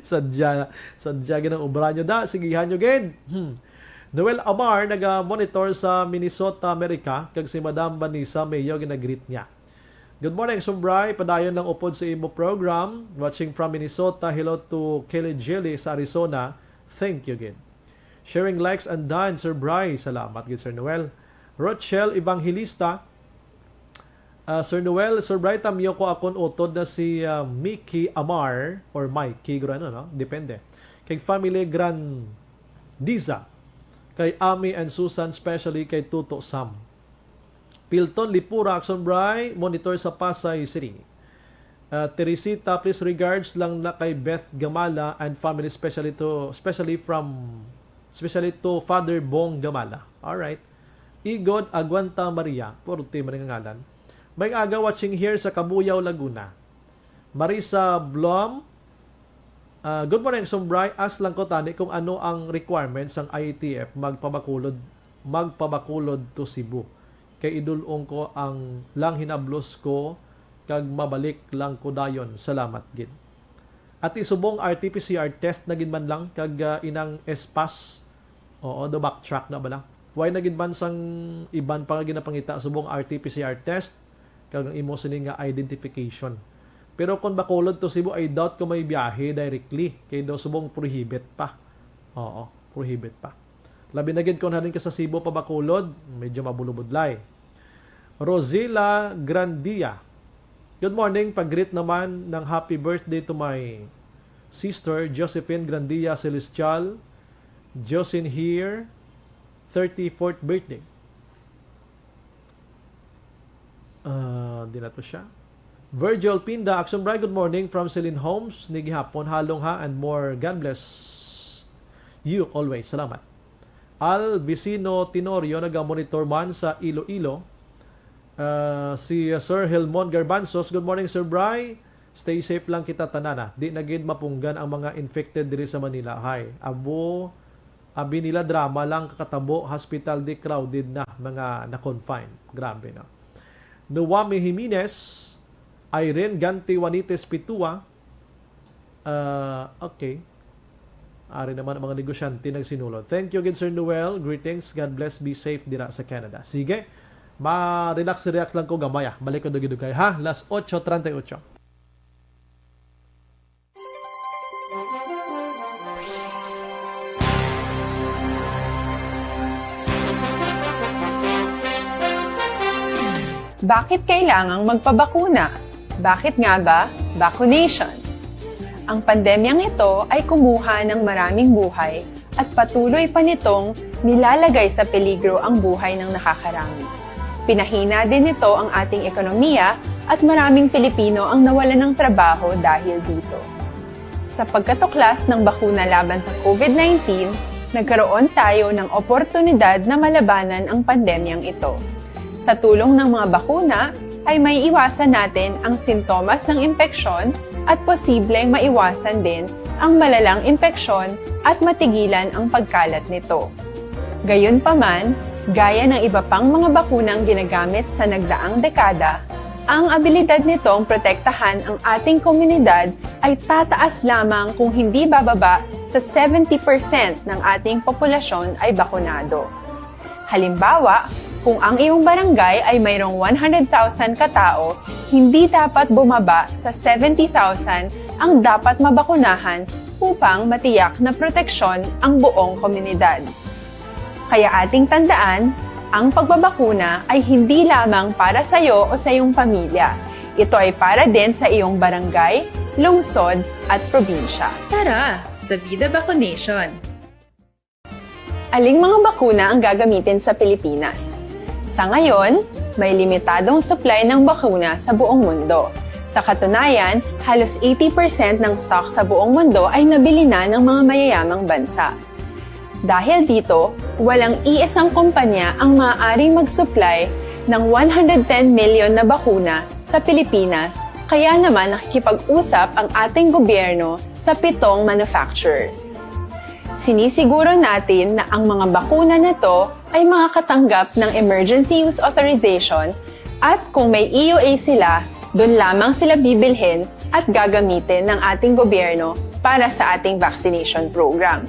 Sadya, sadya ginang obra nyo da, sigihan nyo gid. Hmm. Noel Amar naga-monitor sa Minnesota, America, kag si Madam Vanessa Mayo ginagreet niya. Good morning, Sumbray. Padayon lang upod sa imo program. Watching from Minnesota. Hello to Kelly Jelly sa Arizona. Thank you gid. Sharing likes and done, Sir Bry. Salamat gid, Sir Noel. Rochelle Evangelista. Ah, Sir Noel, Sir Bry, tamyo ko akon utod na si, ah, Mickey Amar or Mikey, guro, ano, no? Depende. Kay family Grandiza. Kay Ami and Susan, especially kay Tuto Sam. Pilton Lipura, Action Bry, monitor sa Pasay City. Ah, Teresita, please regards lang na kay Beth Gamala and family, especially to, especially from, especially to Father Bong Gamala. All right. Igod Aguanta Maria, purti man ang ngalan. May aga watching here sa Cabuyao, Laguna. Marisa Blom, ah, good morning, Sumbray. Ask lang ko tani kung ano ang requirements sang I A T F magpabakulod, magpabakulod to Cebu. Kay idulong ko ang lang hinablos ko kag mabalik lang ko dayon. Salamat gid. Ati subong R T P C R test na gid man lang kag, ah, inang S pass. Oo, do backtrack na bala. Why na gid man sang iban pa nga ginapangita subong R T P C R test kag ang imo sini nga identification. Pero kung Bacolod to Cebu, I doubt kung may biyahe directly kay do subong prohibit pa. Oo, prohibit pa. Labi na gid kung halin ka sa Cebu pa Bacolod, medyo mabulubudlay. Rosila Grandia. Good morning. Pag-greet naman ng happy birthday to my sister, Josephine Grandia Celestial. Josin here, thirty-fourth birthday. Ah, di na to siya. Virgil Pinda, Action Bry, good morning from Celine Homes. Ni gihapon, halong ha, and more. God bless you always. Salamat. Al Vicino Tenorio, naga-monitor man sa Iloilo. Ah, si, ah, Sir Helmon Garbanzos, good morning, Sir Bry. Stay safe lang kita tanan, ah. Di na gid mapunggan ang mga infected diri sa Manila. Hay, abo, abi nila drama lang kakatabo, hospital di crowded na, mga na-confine. Grabe, no? Noami Jimenez, Irene Ganti Juanites Pitua, ah, okay. Ari naman ang mga negosyante nagsinulod. Thank you again, Sir Noel. Greetings. God bless. Be safe dira sa Canada. Sige. Ma-relax-relax lang ko gamay, ah. Balik ko dugay-dugay, ha? Las ocho treinta y ocho. Bakit kailangang magpabakuna? Bakit nga ba vaccination? Ang pandemyang ito ay kumuha ng maraming buhay at patuloy pa nitong nilalagay sa peligro ang buhay ng nakakarami. Pinahina din nito ang ating ekonomiya at maraming Pilipino ang nawalan ng trabaho dahil dito. Sa pagkatuklas ng bakuna laban sa COVID nineteen, nagkaroon tayo ng oportunidad na malabanan ang pandemyang ito. Sa tulong ng mga bakuna, ay maiiwasan natin ang sintomas ng impeksyon at posibleng maiwasan din ang malalang impeksyon at matigilan ang pagkalat nito. Gayunpaman, gaya ng iba pang mga bakunang ginagamit sa nagdaang dekada, ang abilidad nitong protektahan ang ating komunidad ay tataas lamang kung hindi bababa sa seventy percent ng ating populasyon ay bakunado. Halimbawa, kung ang iyong barangay ay mayroong one hundred thousand katao, hindi dapat bumaba sa seventy thousand ang dapat mabakunahan upang matiyak na proteksyon ang buong komunidad. Kaya ating tandaan, ang pagbabakuna ay hindi lamang para sa iyo o sa iyong pamilya. Ito ay para din sa iyong barangay, lungsod, at probinsya. Tara, sa Vida Vaccination! Aling mga bakuna ang gagamitin sa Pilipinas? Sa ngayon, may limitadong supply ng bakuna sa buong mundo. Sa katunayan, halos eighty percent ng stock sa buong mundo ay nabili na ng mga mayayamang bansa. Dahil dito, walang iisang kumpanya ang maaaring mag-supply ng one hundred ten million na bakuna sa Pilipinas, kaya naman nakikipag-usap ang ating gobyerno sa pitong manufacturers. Sinisiguro natin na ang mga bakuna na to ay makakatanggap ng emergency use authorization at kung may E U A sila, doon lamang sila bibilhin at gagamitin ng ating gobyerno para sa ating vaccination program.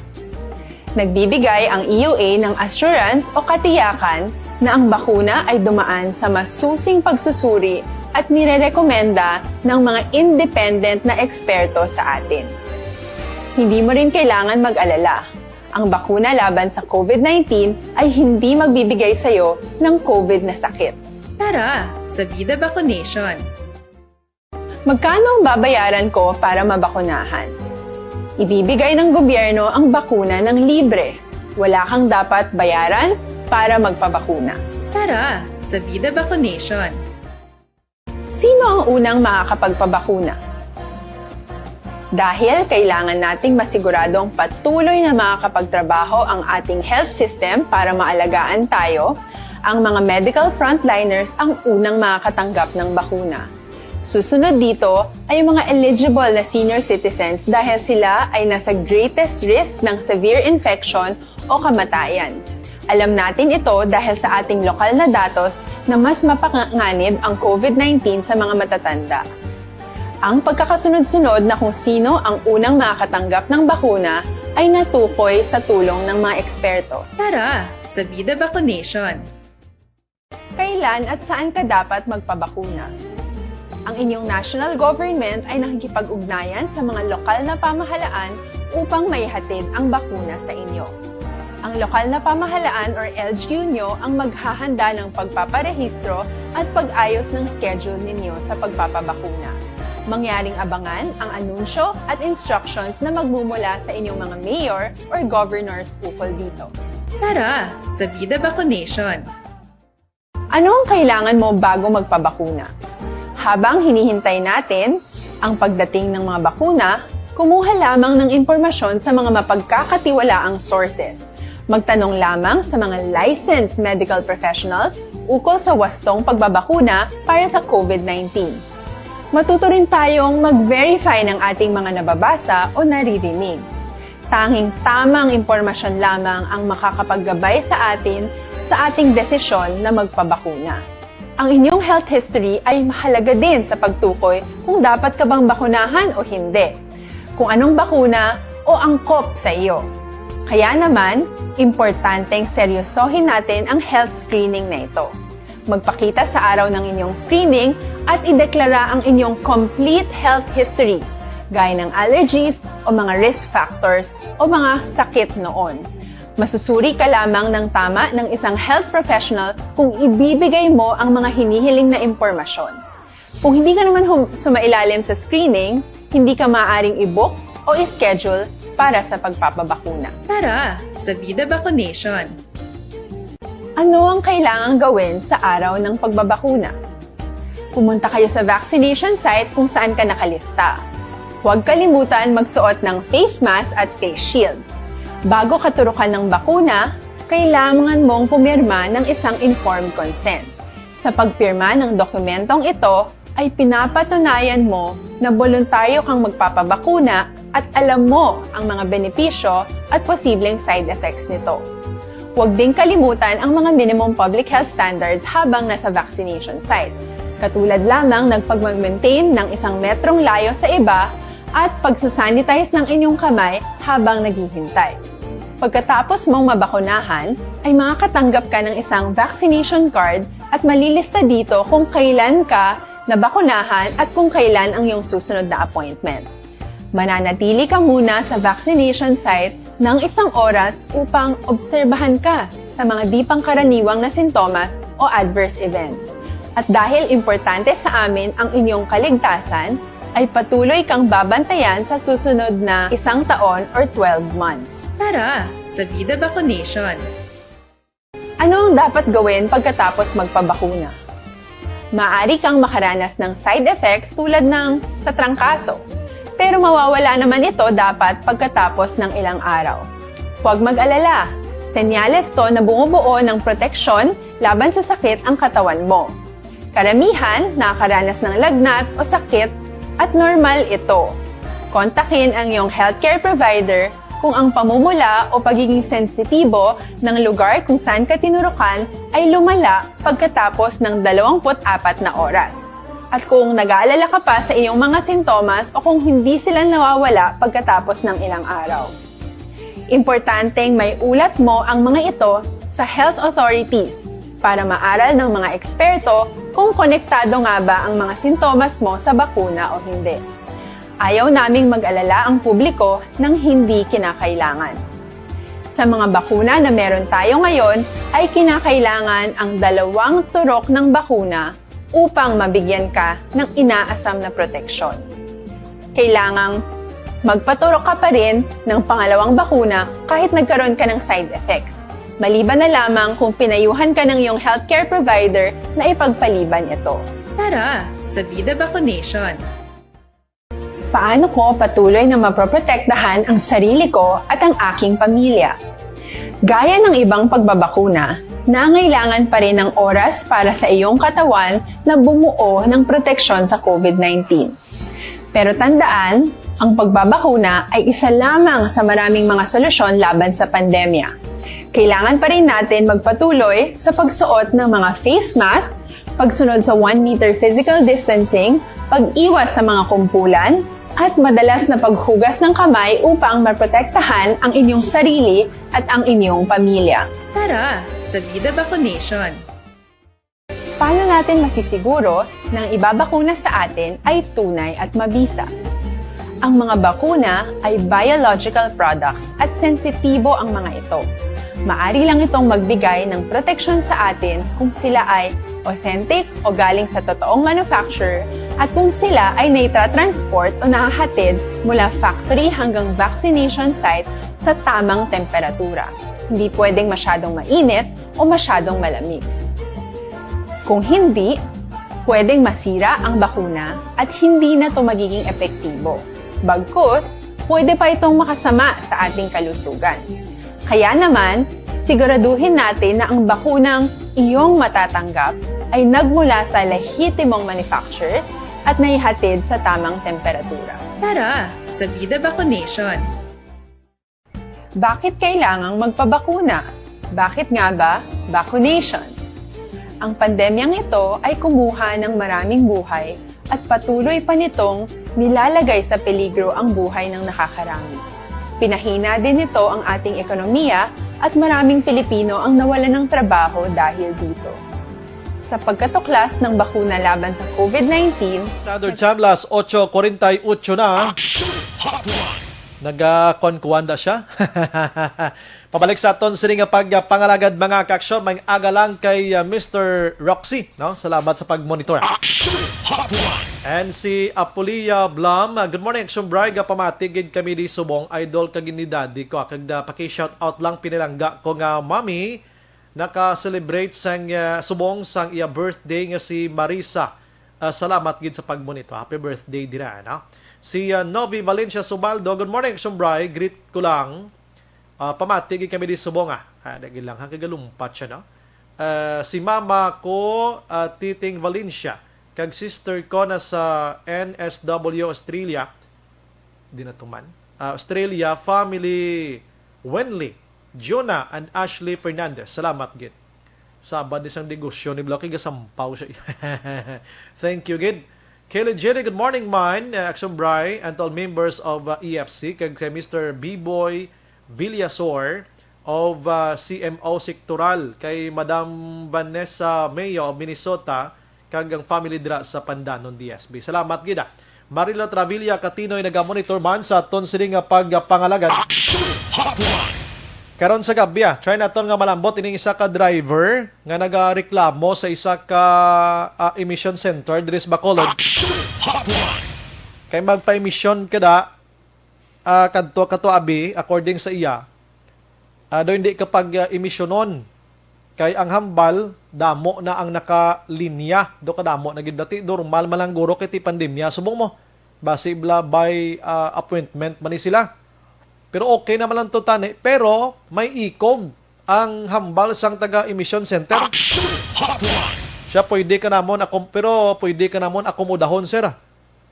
Nagbibigay ang E U A ng assurance o katiyakan na ang bakuna ay dumaan sa masusing pagsusuri at nirerekomenda ng mga independent na eksperto sa atin. Hindi mo rin kailangan mag-alala. Ang bakuna laban sa COVID nineteen ay hindi magbibigay sa iyo ng COVID na sakit. Tara, sa Vida Vaccination! Magkano ang babayaran ko para mabakunahan? Ibibigay ng gobyerno ang bakuna ng libre. Wala kang dapat bayaran para magpabakuna. Tara, sa Vida Vaccination! Sino ang unang makakapagpabakuna? Dahil kailangan nating masiguradong patuloy na makakapagtrabaho ang ating health system para maalagaan tayo, ang mga medical frontliners ang unang makakatanggap ng bakuna. Susunod dito ay ang mga eligible na senior citizens dahil sila ay nasa greatest risk ng severe infection o kamatayan. Alam natin ito dahil sa ating lokal na datos na mas mapanganib ang COVID nineteen sa mga matatanda. Ang pagkakasunod-sunod na kung sino ang unang makakatanggap ng bakuna ay natukoy sa tulong ng mga eksperto. Tara, sa Vida Vaccination! Kailan at saan ka dapat magpabakuna? Ang inyong national government ay nakikipag-ugnayan sa mga lokal na pamahalaan upang maihatid ang bakuna sa inyo. Ang lokal na pamahalaan or L G U nyo ang maghahanda ng pagpaparehistro at pag-ayos ng schedule ninyo sa pagpapabakuna. Mangyaring abangan ang anunsyo at instructions na magmumula sa inyong mga mayor or governors ukol dito. Tara, sa Vida Vaccination! Ano ang kailangan mo bago magpabakuna? Habang hinihintay natin ang pagdating ng mga bakuna, kumuha lamang ng impormasyon sa mga mapagkakatiwalaang sources. Magtanong lamang sa mga licensed medical professionals ukol sa wastong pagbabakuna para sa COVID nineteen. Matuto rin tayong mag-verify ng ating mga nababasa o naririnig. Tanging tamang impormasyon lamang ang makakapaggabay sa atin sa ating desisyon na magpabakuna. Ang inyong health history ay mahalaga din sa pagtukoy kung dapat ka bang bakunahan o hindi, kung anong bakuna o angkop sa iyo. Kaya naman, importanteng seryosohin natin ang health screening na ito. Magpakita sa araw ng inyong screening at ideklara ang inyong complete health history, gaya ng allergies o mga risk factors o mga sakit noon. Masusuri ka lamang ng tama ng isang health professional kung ibibigay mo ang mga hinihiling na impormasyon. Kung hindi ka naman hum- sumailalim sa screening, hindi ka maaaring i-book o i-schedule para sa pagpapabakuna. Tara, sa Vida Vaccination! Ano ang kailangang gawin sa araw ng pagbabakuna? Pumunta kayo sa vaccination site kung saan ka nakalista. Huwag kalimutan magsuot ng face mask at face shield. Bago katurukan ng bakuna, kailangan mong pumirma ng isang informed consent. Sa pagpirma ng dokumentong ito, ay pinapatunayan mo na boluntaryo kang magpapabakuna at alam mo ang mga benepisyo at posibleng side effects nito. Huwag ding kalimutan ang mga minimum public health standards habang nasa vaccination site, katulad lamang ng pagmag-maintain ng isang metrong layo sa iba at pagsasanitize ng inyong kamay habang naghihintay. Pagkatapos mong mabakunahan, ay makakatanggap ka ng isang vaccination card at malilista dito kung kailan ka nabakunahan at kung kailan ang iyong susunod na appointment. Mananatili ka muna sa vaccination site ng isang oras upang obserbahan ka sa mga di pangkaraniwang na sintomas o adverse events. At dahil importante sa amin ang inyong kaligtasan, ay patuloy kang babantayan sa susunod na isang taon or twelve months. Tara, sa Vida Vaccination! Ano ang dapat gawin pagkatapos magpabakuna? Maaari kang makaranas ng side effects tulad ng sa trangkaso, pero mawawala naman ito dapat pagkatapos ng ilang araw. Huwag mag-alala, senyales to na bumubuo ng proteksyon laban sa sakit ang katawan mo. Karamihan nakakaranas ng lagnat o sakit at normal ito. Kontakin ang iyong healthcare provider kung ang pamumula o pagiging sensitibo ng lugar kung saan ka tinurukan ay lumala pagkatapos ng dalawampu't apat na oras, at kung nag-aalala ka pa sa iyong mga sintomas o kung hindi sila nawawala pagkatapos ng ilang araw. Importanteng may ulat mo ang mga ito sa health authorities para maaral ng mga eksperto kung konektado nga ba ang mga sintomas mo sa bakuna o hindi. Ayaw naming mag-alala ang publiko ng hindi kinakailangan. Sa mga bakuna na meron tayo ngayon, ay kinakailangan ang dalawang turok ng bakuna upang mabigyan ka ng inaasam na proteksyon. Kailangang magpaturok ka pa rin ng pangalawang bakuna kahit nagkaroon ka ng side effects, maliban na lamang kung pinayuhan ka ng iyong healthcare provider na ipagpaliban ito. Tara, sa Vida Vaccination! Paano ko patuloy na maproprotektahan ang sarili ko at ang aking pamilya? Gaya ng ibang pagbabakuna, nangailangan pa rin ng oras para sa iyong katawan na bumuo ng proteksyon sa COVID nineteen. Pero tandaan, ang pagbabakuna ay isa lamang sa maraming mga solusyon laban sa pandemya. Kailangan pa rin natin magpatuloy sa pagsuot ng mga face mask, pagsunod sa one meter physical distancing, pag-iwas sa mga kumpulan, at madalas na paghugas ng kamay upang maprotektahan ang inyong sarili at ang inyong pamilya. Tara, sa Vida Vaccination! Paano natin masisiguro na ang ibabakuna sa atin ay tunay at mabisa? Ang mga bakuna ay biological products at sensitibo ang mga ito. Maari lang itong magbigay ng proteksyon sa atin kung sila ay authentic o galing sa totoong manufacturer at kung sila ay naitatransport o nahahatid mula factory hanggang vaccination site sa tamang temperatura. Hindi pwedeng masyadong mainit o masyadong malamig. Kung hindi, pwedeng masira ang bakuna at hindi na ito magiging epektibo. Bagkus, pwede pa itong makasama sa ating kalusugan. Kaya naman, siguraduhin natin na ang bakunang iyong matatanggap ay nagmula sa lehitimong manufacturers at naihatid sa tamang temperatura. Tara, sa Vida Vaccination! Bakit kailangang magpabakuna? Bakit nga ba vaccination? Ang pandemyang ito ay kumuha ng maraming buhay at patuloy pa nitong nilalagay sa peligro ang buhay ng nakakarami. Pinahina din nito ang ating ekonomiya at maraming Pilipino ang nawalan ng trabaho dahil dito. Sa pagkatuklas ng bakuna laban sa COVID nineteen, Standard Time, las otso kuwarenta y otso na. Action Hotline. Nagakuan-kuan da siya. Pabalik sa aton sini nga pagpangalagad, mga kaaksyon, may aga lang kay, uh, Mister Roxy, no? Salamat sa pag-monitor. Action Hotline. And si Apulia Blam, uh, "Good morning, Action Bri. Gapamati gid kami di subong, idol kag ni daddy ko, ah, kag da, paki-shout out lang pinalangga ko nga mommy naka-celebrate sang, uh, subong sang iya birthday nga si Marisa. Uh, salamat gid sa pag-monitor. Happy birthday dira, no?" Si, uh, Novi Valencia Subaldo, "Good morning, Action Bri. Greet ko lang. Ah, pamati gid kami di subong, ah." Ah, dagil lang, ha, kagalumpat siya, no? Ah, si mama ko, ah, Titing Valencia, kag sister ko na sa N S W Australia, di na tuman. Ah, Australia, family Wenley, Jonah, and Ashley Fernandez. Salamat gid. Sabad ni sang negosyo ni Blo, kay gasampaw siya. Thank you gid. Kelly Jenny, good morning, man. Uh, Action Bry, and all members of uh, E F C, kag kay Mister B-Boy Villasor of uh, C M O Sectoral, kay Madam Vanessa Mayo of Minnesota, kag ang family dira sa Pandanon D S B. Salamat gid, ah. Marilo Travilla Katinoy nagamonitor man sa aton sini nga pagpangalagad. Action Hotline! Karon sa gabi, ah, try naton nga malambot ining isa ka driver nga nagareklamo sa isa ka, ah, emission center diri sa Bacolod. Action Hotline! Kay magpa-emission ka da, ah, kadto, kadto abi, according sa iya, ah, daw hindi ka pag, ah, emisyonon. Kay ang hambal, damo na ang nakalinya. Do kadamo na gid dati, normal man lang guro kay ti pandemya. Subong mo, basi bla by, ah, appointment man ni sila. Pero okay naman lang to tani. Pero may ikog ang hambal sang taga emission center. Action Hotline! Siya pwede ka namon akom-, pero pwede ka namon akomodahon, sir, ah.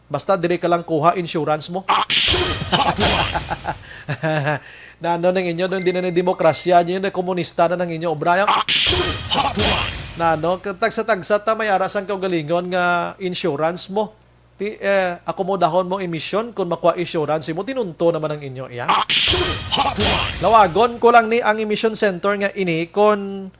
Basta diri ka lang kuha insurance mo. Action Hotline! Na ano nang inyo, doon din na demokrasya, yun na komunista na nang inyo, obra. Action Hotline! Na ano, tagsa-tagsa ta may ara sang kaugalingon nga insurance mo. Ti, eh, akomodahon mo emission kung makuha insurance mo, tinunto naman ang inyo, iya. Action Hotline! Lawagon ko lang ni ang emission center nga ini kung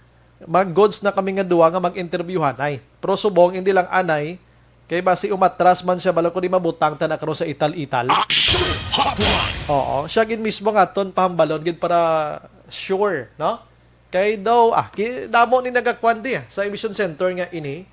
mag-goods na kami nga duwa nga mag-interviewhan. Ay, pero subong, hindi lang anay, kay basi umatras man siya, balo ko di mabutang ta na karon sa ital-ital. Action Hotline! Oo, siya gid mismo nga aton pahambalon gid para sure, no? Kay daw, ah, ki-, damo ni nagakwan di, ah, sa emission center nga ini.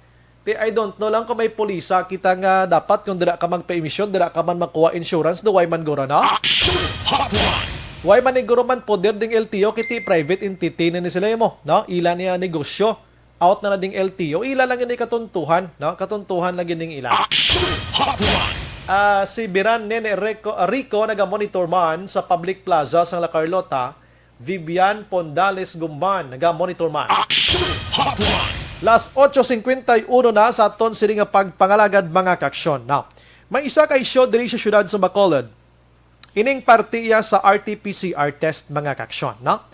Ti, I don't know lang kung may pulisa kita nga dapat kung dira ka magpa-emission, dira ka man makuha insurance, do why man guro, no? Action Hotline! Why man ni guro man poder ding L T O, kiti private entity na ni sila mo, no? Ila niya negosyo. Out na na ding L T O, ila lang ini katuntuhan, no? Katuntuhan lang ining ila. Action Hotline! Ah, si Biran Nene Rico, Rico nagamonitor man sa public plaza sang La Carlota, Vivian Pondales Gumban, naga-monitor man. Action Hotline! Las ocho cincuenta y uno na sa aton sini nga pagpangalagad, mga kaaksyon. Now, may isa ka isyu diri sa siyudad sa Bacolod. Ining parte iya sa R T P C R test, mga kaaksyon, no?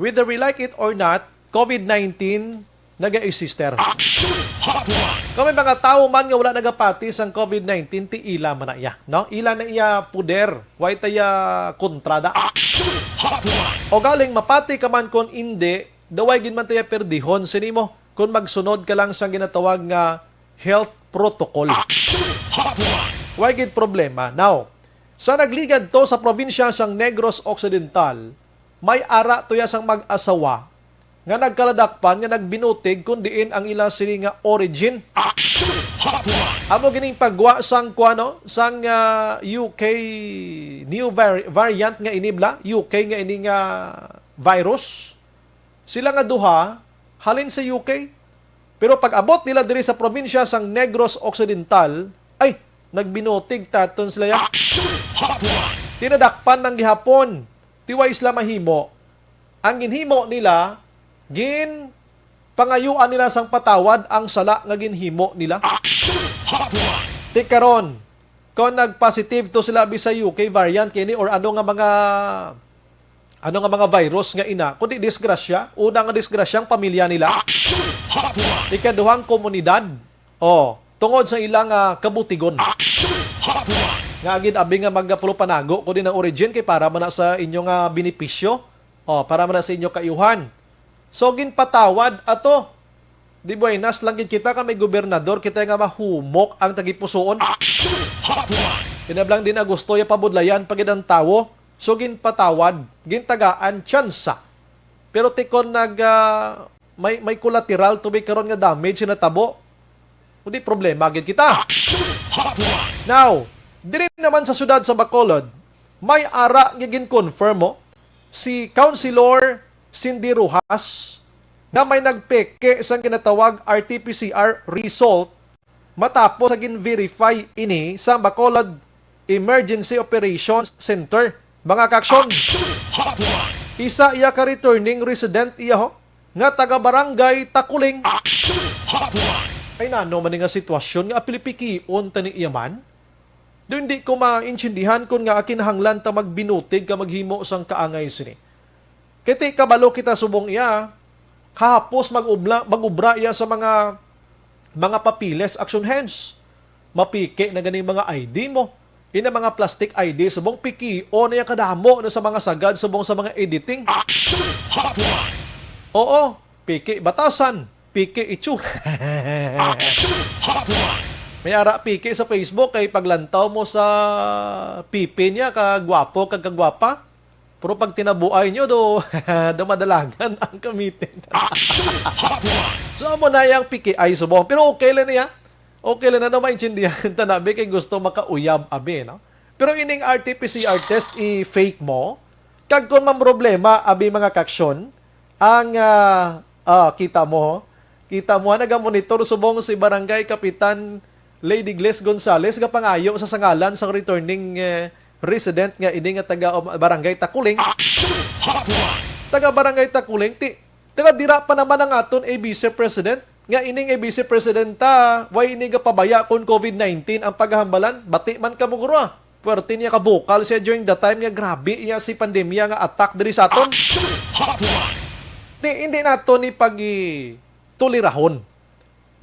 Whether we like it or not, COVID nineteen naga-exister. Action Hotline! Kung may mga tawo man nga wala nagapati sang COVID nineteen, ti ila man na iya, no? Ila na iya puder, way taya kontrada. Action Hotline! O galing mapati ka man kon indi, daway gid man taya perdihon sini mo kon magsunod ka lang sang ginatawag nga health protocol. Action Hotline! Way gid problema. Now, sa nagligad to sa probinsya sang Negros Occidental, may ara tuya sang mag-asawa nga nagkaladakpan nga nagbinutig kon diin ang ila sini nga origin. Action Hotline! Amo gining pagwa sang kuano, sang, ah, U K new vari-, variant nga ini bla, U K nga ini nga virus. Sila nga duha halin sa U K. Pero pag-abot nila diri sa probinsya sang Negros Occidental, ay, nagbinutig taton sila ya. Action Hotline! Tinadakpan man gihapon, ti way sila mahimo. Ang ginhimo nila, gin pangayuan nila sang patawad ang sala nga ginhimo nila. Action Hotline! Ti karon, kung nag-positive to sila abi sa U K variant kini or ano nga mga, ano nga mga virus nga ina, kundi disgrasya, una nga disgrasya ang pamilya nila. Action Hotline! Ikaduhang komunidad, oh, tungod sa ilang, ah, kabutigon. Action Hotline! Nga gid abi nga magapulupanago ko din ang origin kay para man na sa inyo nga benepisyo, oh, para man na sa inyo kayuhan. So, ginpatawad ato. Di buenas lang gid kita ka may gobernador, kita nga mahumok ang tagipusoon. Action Hotline! Kinablang din na gusto ya pabudlayan pa gid ang tawo. So, ginpatawad, gintagaan tsansa. Pero ti kon nag, ah, may, may collateral to be karon nga damage na tabo, kundi problema gid kita. Action Hotline! Now, diri naman sa siyudad sa Bacolod, may ara nga gin-confirm mo si Councilor Cindy Rojas nga may nagpeke sang ginatawag R T P C R result matapos sa gin-verify ini sa Bacolod Emergency Operations Center. Mga kaaksyon, Action Hotline! Isa iya ka returning resident iya ho, nga taga Barangay Takuling. Action Hotline! Ay, nano man ni nga sitwasyon nga apilipikion ta ni iya man? Do hindi ko maintindihan kung nga kinahanglan ta magbinutig ka maghimo sang kaangay sini. Kay ti kabalo kita subong iya, kahapos mag-ubla-, mag-ubra iya sa mga, mga papiles, action hands. Mapiki na ganing mga I D mo. Ina mga plastic I D, subong pikion na yan kadamo na sa mga sagad, subong sa mga editing. Action Hotline! Oo, piki batasan, piki itsu. Action Hotline! May ara piki sa Facebook kay paglantaw mo sa pipi niya, kagwapo, kag kagwapa. Pero pag tinabuay nyo, do, do madalagan ang kamitin. Action Hotline! So, amo na yung pikiay subong. Pero okay lang niya. Okay lang na, no, maintindihan ta na, abi, kay gusto makauyab, abi, no? Pero ining R T P C R test, i-fake mo. Kag kung man problema, abi, mga kaksyon, ang, ah, ah, kita mo, kita mo, ha, nagamonitor subong si Barangay Kapitan Lady Gles Gonzales, gapangayo sa sangalan sang returning, eh, resident nga ini nga taga, um, Barangay Takuling. Action Hotline! Taga Barangay Takuling, ti, taga dira pa naman ang aton A B C President, nga ining A B C Presidenta, why ini gapabaya kon covid nineteen ang paghambalan? Bati man ka mo, guro, ah. Puwerte niya kabukal siya during the time nga grabe iya si pandemya nga attack diri sa aton. Action Hotline! Ti, hindi nato ni pagi-, tulirahon.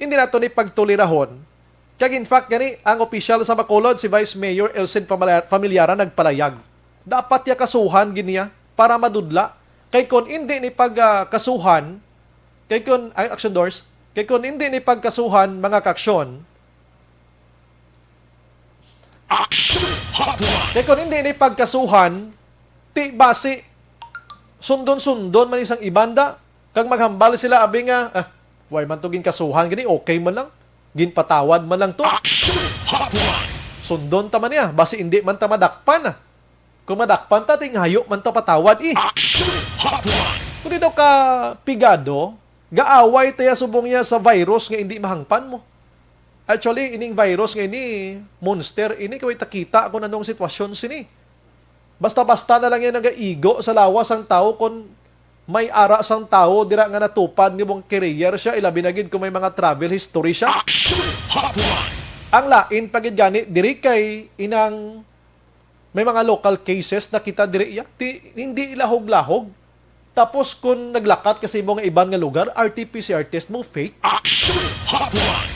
Hindi nato ni pagtulirahon. Kag in fact gani, ang opisyal sa Bacolod, si Vice Mayor Elcid Famila-, Familiaran, nagpalayag. Dapat ya kasuhan gid niya para madudla. Kay kon hindi ni pag, ah, kasuhan, kay kon, ay, action doors, kay kon hindi ni pagkasuhan, mga kaksyon, Action Hotline! Kay kon hindi ni pagkasuhan, ti basi sundon-sundon man isang ibanda, kag maghambal sila, abi nga, "Ah, way man to ginkasuhan gani, okay man lang. Ginpatawad man lang to." Action Hotline! Sundon ta man niya, basi hindi man ta madakpan, ah. Kung madakpan ta, ti ngayo man ta patawad, eh. Action Hotline! Kung di daw ka pigado, gaaway ta ya subong ya sa virus nga hindi mahangpan mo. Actually, ining virus nga ini, monster ini, kay way ta kita kung anong sitwasyon sini. Basta-basta na lang yan nagaigo sa lawas sang tawo kung may ara sang tawo dira nga natupad nga mong carrier siya, ilabi na gid kung may mga travel history siya. Action Hotline! Ang lain pa gid gani diri kay inang may mga local cases na kita diri iya. Ti, hindi lahog-lahog. Tapos kung naglakat ka sa imo nga iban nga lugar, R T P C R test mo, fake. Action Hotline!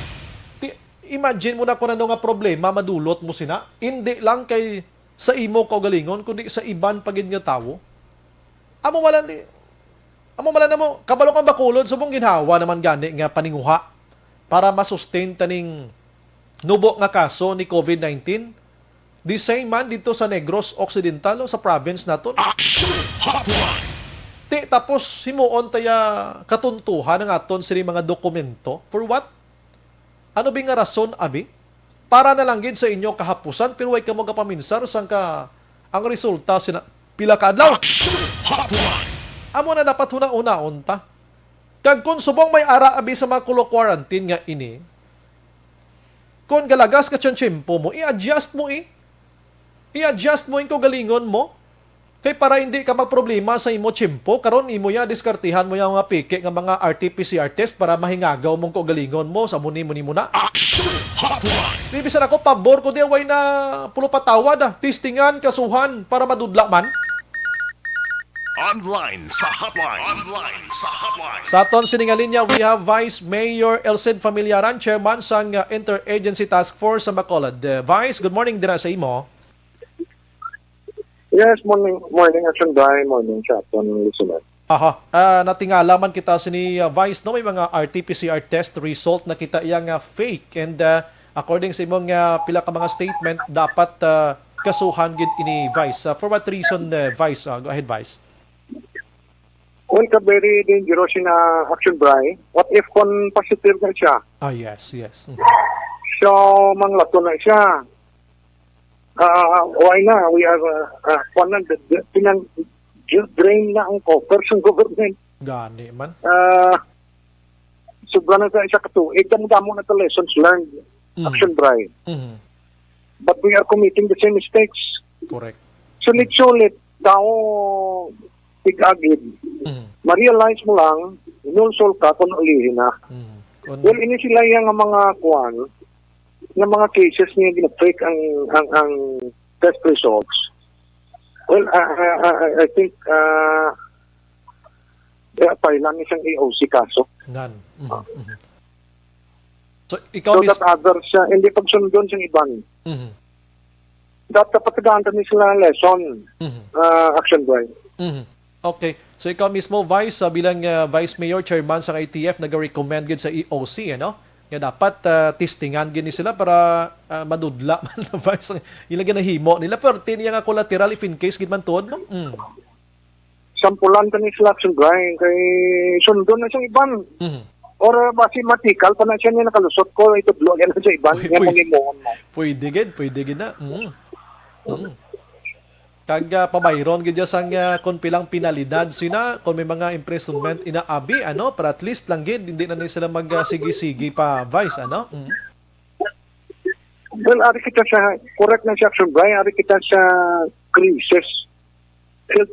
Ti, imagine mo na kung ano nga problema madulot mo sina. Hindi lang kay sa imo kaugalingon, kundi sa iban pa gid nga tawo. Amo wala ni, amo wala na mo, kabalo kang Bacolod, subong ginhawa naman gani nga paninguha para ma-sustain taning nubo nga kaso ni covid nineteen. The same man dito sa Negros Occidental, no, sa province naton. Action Hotline! Ti, tapos himuon taya katuntuhan ang aton sini mga dokumento. For what? Ano bi nga rason, abi? Para na lang gid sa inyo kahapusan, pero way kamo gapaminsar sang ka ang resulta sina pila ka adlaw. Action Hotline! Amo na dapat hunahunaon ta. Kag kung subong may ara abi sa mga kulo quarantine nga ini, kung galagas ka tiyempo mo, i-adjust mo, eh. I-adjust mo ang kaugalingon mo. Kay para hindi ka magproblema sa imo tiyempo, karon imo ya, diskartihan mo yang mga peke nga mga R T P C R test para mahingagaw mong kaugalingon mo sa muni, muni, muna. Action Hotline! Di bisan ako, pabor ko di away na pulo patawad, ah. Testingan, kasuhan, para madudla man. Online sa hotline. Online sa hotline. Sa aton sining linya, we have Vice Mayor Elcid Familiaran, Chairman sang, uh, Interagency Task Force sa Bacolod. Uh, Vice, good morning dira sa imo. Yes, morning, morning, Action Day, morning sa aton listener. Aha, ah, natingala man kita sini, uh, Vice, no, may mga R T P C R test result na kita iya nga fake, and, uh, according sa imong, uh, pila ka mga statement, dapat, uh, kasuhan gid ini, Vice. Uh, for what reason, uh, Vice? Uh, go ahead, Vice. Well, ka very dangerous in, uh, Action Bray. What if kon positive na siya? Ah, yes, yes. Mhm. So, manglato na siya. Ah, why na? We are, uh, uh, kwan na, the, the, pinang, drain na ang coffers ng government. Gani man. Ah, sobra na sa isa ka tuig. Damo-damo na to lessons learned. Mhm. Action Bray. Mhm. But we are committing the same mistakes. Correct. Sulit-sulit, tao, tig-agid. Mhm. Ma-realize mo lang, hinulsol ka kung ulihin na. Mhm. Kung Well, ini sila yung mga kwan, nga mga cases nga gina-fake ang, ang, ang test results. Well, ah, ah, ah, I think, ah, eh, file lang isang A O C kaso. Nan. Mhm, mhm. So, ikaw So mis- that others, uh, hindi pagsundon sa iban. Mhm. Dapat patagaan kami sila lesson, Mhm. uh, Action Boy. Mhm. Okay. So, ikaw mismo, Vice, uh, bilang, uh, Vice Mayor, Chairman sa I T F, nag-recommend gid sa E O C, ano? Nga dapat, uh, testingan gid ni sila para, uh, madudla man, Vice, ang ilang ginahimo nila. Pero niya nga collateral if in case gid man tuod, no? Mm. Sampulan kami sila, Action Boy, kay sundon na sa iban. Mhm. Or, uh, basi matikal pa na siya niya nakalusot ko, itudlo yan sa iban, Uy, yan uy. Ang himuon mo. Pwede gid, pwede gid na. Mhm. Mhm. Kag, ah, pabayron gid dya sang, ah, kon pilang penalidad sina, kon may mga imprisonment ina abi, ano, para at least lang gid, hindi na ni sila mag, ah, sige-sige pa, Vice, ano? Mm. Well, ari kita sa, correct na si Action Guy, ari kita sa crisis, health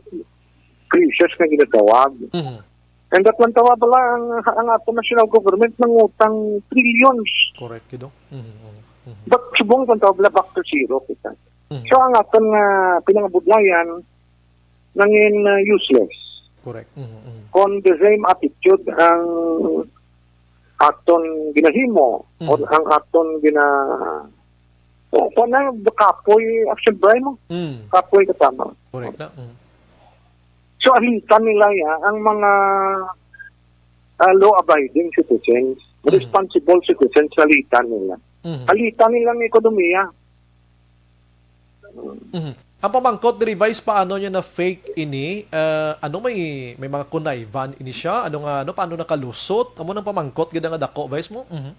crisis nga ginatawag. Mhm. And that one tawa bala ang, ang ato national government nangutang trillions. Correct, gid, oh. Mhm, mhm, mhm. But subong kung tawa bala back to zero kita. Mhm. So, ang aton nga pinangabudlayan, nangin, uh, useless. Correct. Mhm, mhm. Kung the same attitude ang aton ginahimo Mhm. or ang aton gina-, o, kung ano, kapoy, Action Guy mo. Mm. Kapoy ka tama. Correct na. Mhm. So, alitan nila ya ang mga, ah, law-abiding citizens, Mhm. responsible citizens, alitan nila. Mhm. Alitan nila ang ekonomiya. Mhm. Ang pamangkot diri, Vice, paano niya na fake ini? Ah, ano, may, may mga connivan ini siya? Ano nga, ano, paano nakalusot? Amo nang pamangkot gid nga dako, Vice mo? Mhm.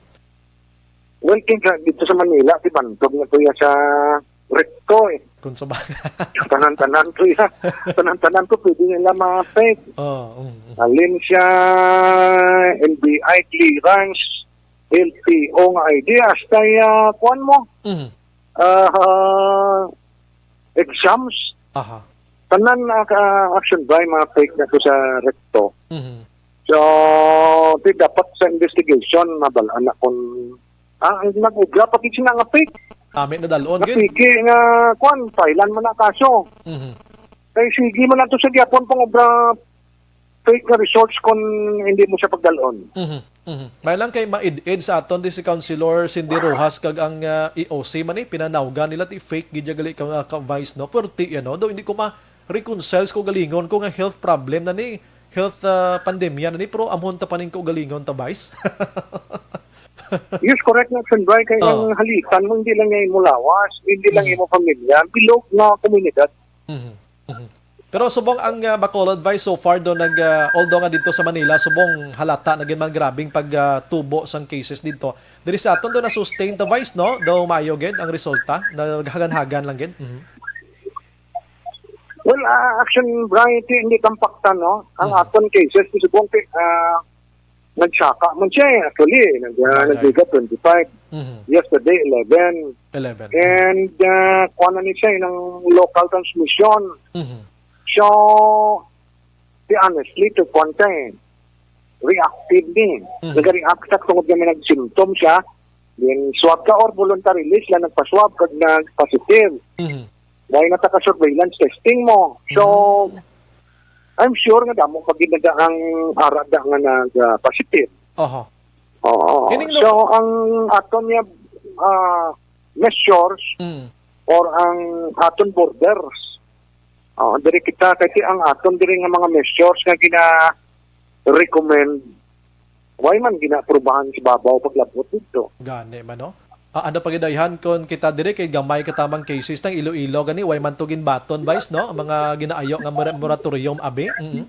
Well, kinsa dito sa Manila, di bantog na to ya sa recto eh. Kung sa ba- Tanan-tanan to ya. Tanan-tanan to pwede nila ma-fake. Oh, mm, mm. Alin siya, N B I clearance, L T O nga I D, hasta ya, kuwan mo. Mhm. Ah, exams. Aha. Tanan na ka Action Guy, mga fake na to sa recto. Mhm. So, ti dapat sa investigation, mabalaan na kung, ah, ang nag-ubra, pati sila nga fake. Kami na dalon, Nga gid. Piki nga, kwan, filean man na kaso. Mhm. Kay sige man na to sa gyapon pang obra, fake nga results kung hindi mo siya pagdalon. Mhm, mhm. May lang kay maid-id sa aton di si Councilor Cindy Rojas kag ang, ah, E O C man ni, pinanawgan nila ti fake gid ya gali ka, ka Vice, no? Pero ti, ano, daw hindi ko ma-reconcile ko galingon ko nga health problem na ni, health, ah, pandemya na ni, pero amhon ta pa ning kaugalingon ta, Vice. Yes, correct na, Action Guy, kay Oh. ang halitan mo, hindi lang niya imo lawas, hindi lang Mm. imo pamilya, bilog na komunidad. Mhm, mhm. Pero subong ang, ah, Bacolod, Vice, so far do nag, ah, although nga dito sa Manila, subong halata na gid man grabing pag, ah, tubo sang cases dito. Diri sa aton do na-sustain to, Vice, no? Do maayo gid ang resulta, naghagan-hagan lang gid. Mhm. Well, ah, Action Guy, ti hindi tampaktan, no? Ang Mhm. aton cases, ti subong ti, ah, nagsaka man siya eh. Actually, eh, nag, ah, Bagay. Nagliga twenty-five. Mhm. Yesterday, eleven. Eleven. And, ah, kuha na ni siya eh, ng local transmission. Mhm. So, ti honestly, to kuwan ka eh, reactive ni. Mhm. Nag-react siya tungod nga may nag-symptom siya. Then, swab ka or voluntarily sila nagpa-swab kag nag-positive. Mhm. Why na ta ka surveillance testing mo? So, Mhm. I'm sure nga damo pa gid na ang ara da nga nag, ah, positive. Oho. Oo. Kining So, lo- ang aton nga, ah, measures Mm. or ang aton borders, oh, diri kita, kay ang aton diri nga mga measures nga gina-recommend, why man gina-aprubahan sa babaw paglabot dito? Gani man, no? Ah, ano pa gid ayhan kon kita diri kay gamay ka tamang cases tang Iloilo gani, why man to ginbaton, Vice, no? Ang mga ginaayo nga mora-, moratorium, abi? Mm.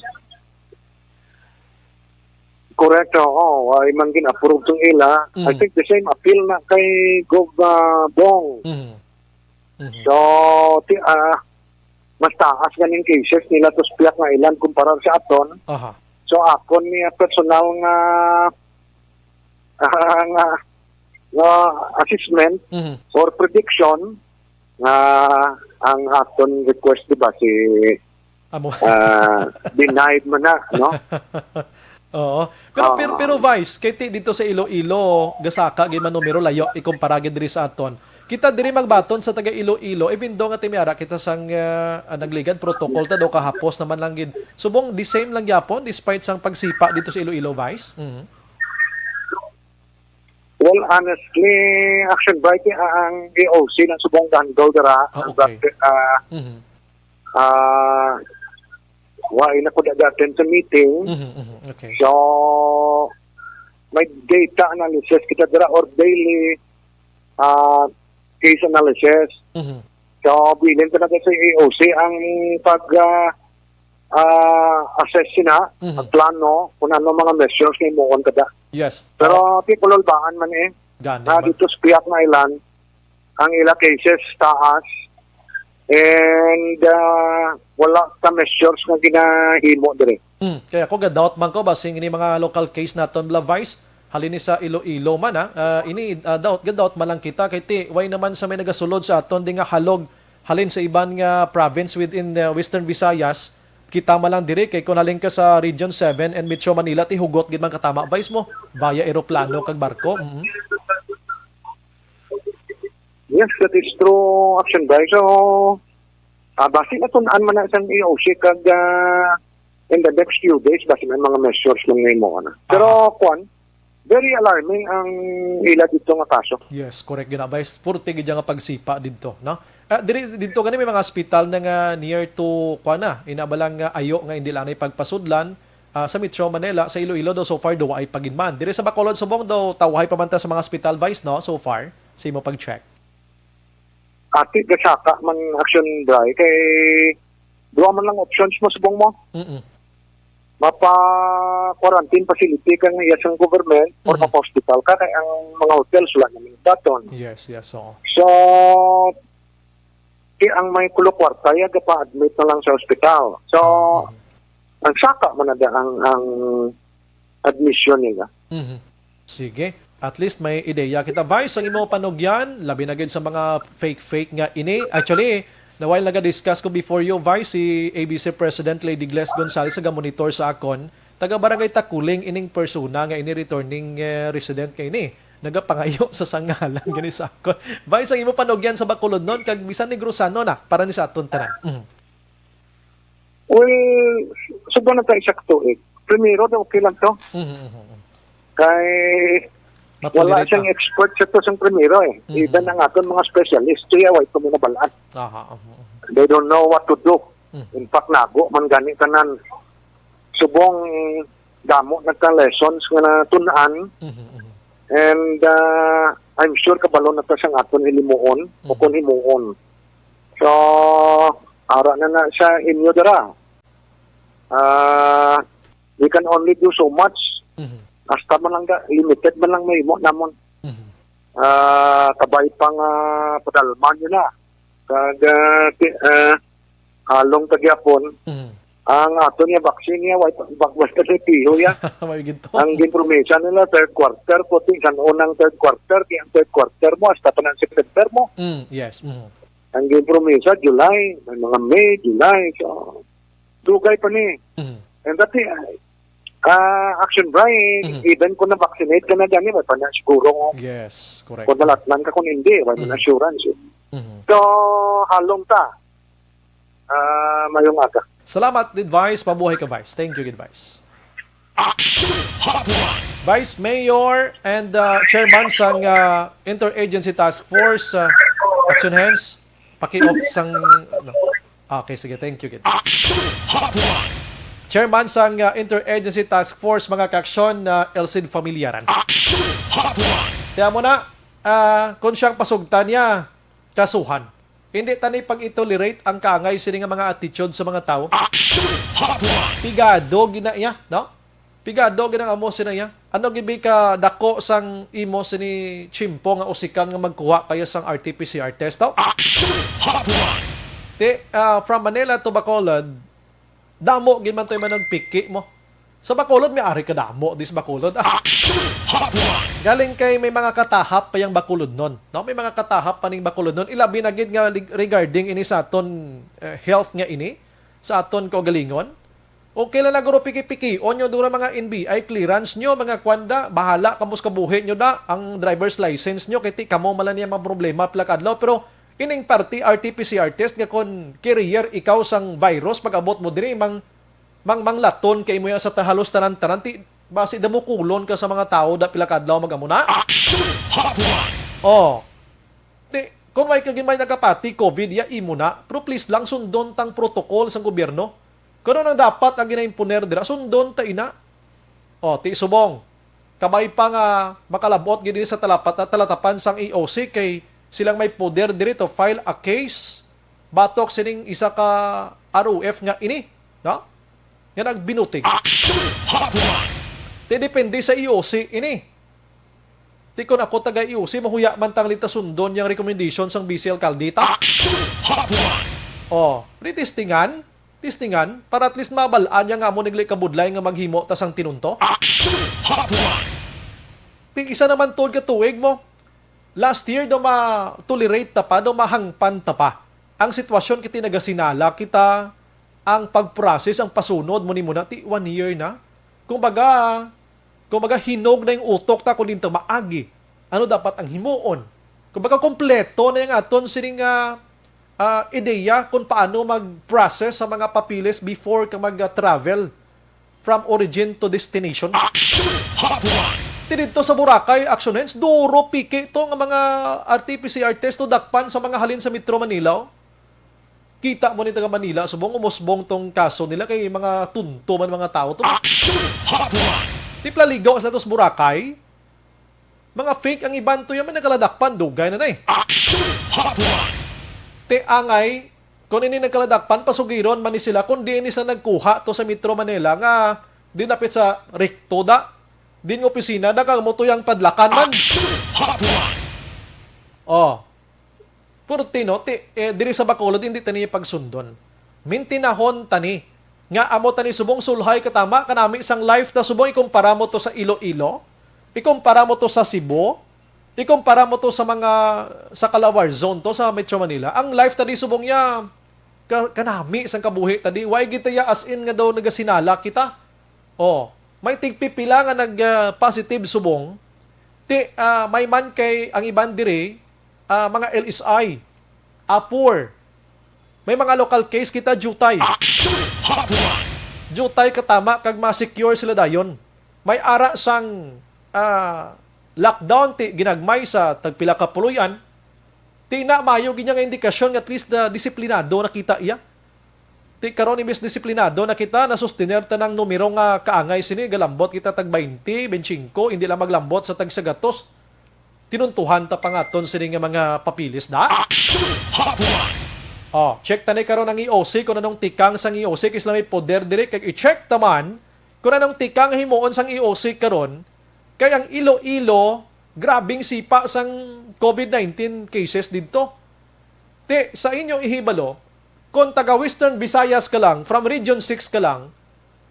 Correct, oo. Why man gin-approve tong ila? I Mm. think the same appeal na kay Gov, ah, Bong. Mhm. Mhm. So, ti-, ah, mas taas ganing cases nila to sa pihak nga ilan kumpara sa aton. Aha. So, akon ni personal nga, ah, nga, nga assessment Mhm. or prediction nga ang aton request, di ba, si, Amo. ah, denied man na, no? Oo. Pero, pero, Oo. pero, Vice, kay ti-, dito sa Iloilo, gasaka gid man numero, layo ikumpara gid diri sa aton. Kita diri magbaton sa taga Iloilo, even though nga ti may ara kita sang, ah, ah, nagligad protocol ta do kahapos naman lang gid. Subong the same lang gyapon despite sang pagsipa dito sa Iloilo, Vice. Mhm. Well, honestly, Action Bright, ah, ang A O C na subong handle dira. Ah, okay. But, ah, Mhm. ah, wa na ko nag-attend sa meeting. Mhm, mhm. Okay. So, may data analysis kita dira or daily, ah, case analysis. Mhm. So, bilin talaga sa A O C ang pag, ah, ah, assess sina, Mhm. ang plano, kung ano mga measures na himuon kada. Yes. Pero, ti, kululbaan man eh. Gani Na man. Dito sa Piak na Island, ang ila cases taas, and, ah, wala ka measures nga ginahimo dire. Hmm, kaya ako ga-doubt man ko, basing ini mga local case naton, bala, Vice, halin ni sa Iloilo man, ah. Ah, ini, ah, doubt, ga-doubt man lang kita, kay ti, why naman sa may nagasulod sa aton di nga halog, halin sa iban nga province within, ah, Western Visayas, kita man lang diri, kay kung halin ka sa Region seven and Metro Manila, ti hugot gid man katama, Vice, mo, via eroplano kag barko. Mhm. Yes, that is true, Action Bright. So, ah, basi natun-an man na sang A O C kag, ah, in the next few days, basi may mga measures man nga imo na. Pero, Aha. kwan, very alarming ang ila dito nga kaso. Yes, correct gid na, Vice. Purti gid nga pagsipa dito, no? Ah, diri dito gani may mga ospital na nga near to, kwan na, ina ba lang nga ayo nga indi lang pagpasudlan, ah, sa Metro Manila, sa Iloilo daw so far daw ay pagin man. Diri sa Bacolod subong daw tawhay pa man ta sa mga ospital, Vice, no? So far, sa imo pag-check. Ati, gasaka man, Action Bright, kay duha man lang options mo subong mo. Mm-mm. Mapa-quarantine facility ka nga iya sang government or Mhm. mapa-hospital ka, kay ang mga hotels wala naman baton. Yes, yes, oo. So, ti ang may kulo kwarta, ya gapa-admit na lang sa ospital. So, Mhm. ang saka man na ang, ang admission nila. Mhm. Sige. At least may ideya kita. Vice, ang imo panugyan, labi na gid sa mga fake-fake nga ini. Actually, na while naga-discuss ko before you, Vice, si A B C President Lady Gles Gonzalez naga-monitor sa akon. Taga Barangay Takuling ining persona nga ini, returning, eh, resident nga ini. Nagapangayo sa sangalan gani sa akon. Vice, ang imo panugyan sa Bacolodnon, kag bisan Negrosano na, para ni sa aton tanan. Mhm. Well, subong na tayo sa tuig. Primero, daw okay lang to. Mhm, mhm, mhm. Kay Matuloy wala na siyang ito. Expert sa to sa primero eh. Mhm. Even ang aton mga specialist, siya, wa ito mo nabalaan. Aha, mhm, mhm. They don't know what to do. Mhm. In fact, nago man gani tanan. Subong, damo na ta lessons nga natun-an. Mhm, mhm. And, ah, I'm sure kabalo na ta sang aton hilimuon o Mhm. kung himuon. So, ara na na sa inyo dira. Ah, we can only do so much. Mhm. Hasta man lang ga-, limited man lang mahimo namon. Mhm. Ah, kabay pa nga padalman nila. Kag, ah, ti-, ah, halong ta gyapon. Mhm. Ang ato niya vaccine niya, wa pa, bag-, basta sa piho ya. May ginto. Ang ginpromisa nila, third quarter, puti, san unang third quarter, kaya ang third quarter mo, hasta pa ng September mo. Mm, yes. Mhm. Ang ginpromisa, July, may mga May, July, so, dugay pa ni. Mhm. And that, ah, Action Bright, Mhm. even kung na-vaccinate ka na gani, may pa na siguro nga. Yes, correct. Kung nalatnan ka kung hindi, may Mhm. assurance eh. Mhm. So, halong ta. Ah, mayong aga. Salamat, Gid Vice. Mabuhay ka, Vice. Thank you, Gid Vice. Action Hotline. Vice Mayor and, uh, Chairman sang, uh, Interagency Task Force, uh, Action Hands, paki-off sang, ano. Okay, sige. Thank you, Gid. Action Hotline. Chairman sang, uh, Interagency Task Force, mga kaaksyon, uh, Elcid Familiaran. Action Hotline. Kaya mo na, ah, kung siyang pasugtan niya, kasuhan. Hindi ta ni pag-i-tolerate ang kaangay sini nga mga attitude sa mga tawo. Action Hotline! Pigado gina iya, no? Pigado gina ang amo sina iya. Ano gibi ka dako sang imo sini tiyempo nga usikan nga magkuha kaya sang R T P C R test, no? Action Hotline! Ti, ah, from Manila to Bacolod, damo gid man to'y managpiki mo. Sa Bacolod, may ari kadamo, dis Bacolod. Ah. Action Hotline! Galing kay may mga katahap pa yang Bacolodnon, no? May mga katahap pa ning Bacolodnon. Ilabi na gid nga lig-, regarding ini sa aton, eh, health nga ini, sa aton kaugalingon. Okay lang na guro piki-pikion nyo dura mga N B I clearance nyo, mga kwanda, bahala kamo sa kabuhi nyo da, ang driver's license nyo, kay ti kamo man lang niya mga problema pila ka adlaw, pero ining parte R T P C R test nga kon carrier ikaw sang virus pag-abot mo diri, mang, mang, manglaton kay mo yan sa ta-, halos tanan-tanan, ti Basi damukulon ka sa mga tawo da pila ka adlaw mag-amo na. Action Hotline! Oh. Ti, kung may kagin may nagapati COVID, ya imo na. Pero please lang, sundon tang protocol sang gobyerno. Kung ano nang dapat ang ginaimponer dira, sundon ta ina. Oh, ti subong. Kabay pa nga makalabot gid ini sa talapat, talatapan sang E O C kay silang may poder diri to file a case batok sining isa ka R O F nga ini, no? Nga nagbinutig. Action Hotline! Ti depende sa E O C ini. Ti kon ako taga E O C, mahuya man tang lita sundon yang recommendation sang vice alcalde ta. Action Hotline! Oh, retestingan, testingan, para at least mabal-an niya nga amo nagli kabudlay nga maghimo ta sang tinunto. Action Hotline! Ti isa naman tuod ka tuig mo. Last year, daw ma-tolerate ta pa, daw mahangpan ta pa. Ang sitwasyon kiti nagasinala kita, ang pag-process, ang pasunod mo nimo na, ti one year na. Kumbaga, kumbaga hinog na yung utok ta kung din ta maagi. Ano dapat ang himuon? Kumbaga kompleto na yung aton sining ah, ah, ideya kung paano mag-process sa mga papeles before ka mag-travel from origin to destination. Action Hotline! Ti didto sa Boracay, Action Hands, duro piki to nga mga R T P C R test to dakpan sa mga halin sa Metro Manila, oh. Kita mo ni taga Manila, subong umusbong tong kaso nila kay mga tunto man mga tao to. Action Hotline! Ti pala ligaw sila to sa Boracay. Mga fake ang iban to, yaman nagkaladakpan, dugay na na eh. Action Hotline! Ti angay, kung ini nagkaladakpan, pasugiron man ni sila kung diin ni sa nagkuha to sa Metro Manila nga dinapit sa Recto da. Din nga opisina, nakagamo to yang padlakan man. Action Hotline! Oh. Purti, no? Ti, eh, diri sa Bacolod, hindi tani pagsundon. Mintinahon tani. Nga amo tani subong sulhay katama kanami sang life ta subong ikumpara mo to sa Iloilo, ikumpara mo to sa Cebu, ikumpara mo to sa mga sa Calabar zone to sa Metro Manila. Ang life tani subong niya ka, kanami sang kabuhi tadi. Why gid ya as in nga daw nagasinala kita? Oh, may tigpipila nga nag ah, positive subong. Ti ah, may man kay ang iban diri ah, mga L S I, apor. May mga local case kita, jutay. Action Hotline! Jutay katama kag ma-secure sila dayon. May ara sang ah, lockdown ti ginagmay sa tagpila ka puloy-an. Ti na mayo gid nga indikasyon nga at least na disiplinado na kita iya. Ti karon imbis disiplinado na kita, nasustener ta nang numero nga kaangay sini, galambot kita tag baynte, bentsinko, hindi lang maglambot sa tag sagatos. Tinuntuhan ta pa nga aton sini nga mga papilis da. Action Hotline! Oh, check tani karon ang E O C kung anong tikang sang E O C kay sila may poder diri kag i-check ta man kung anong tikang himuon sang E O C karon kay ang Iloilo grabing sipa sang COVID nineteen cases didto. Ti, sa inyo ihibalo, kung taga Western Visayas ka lang, from Region six ka lang,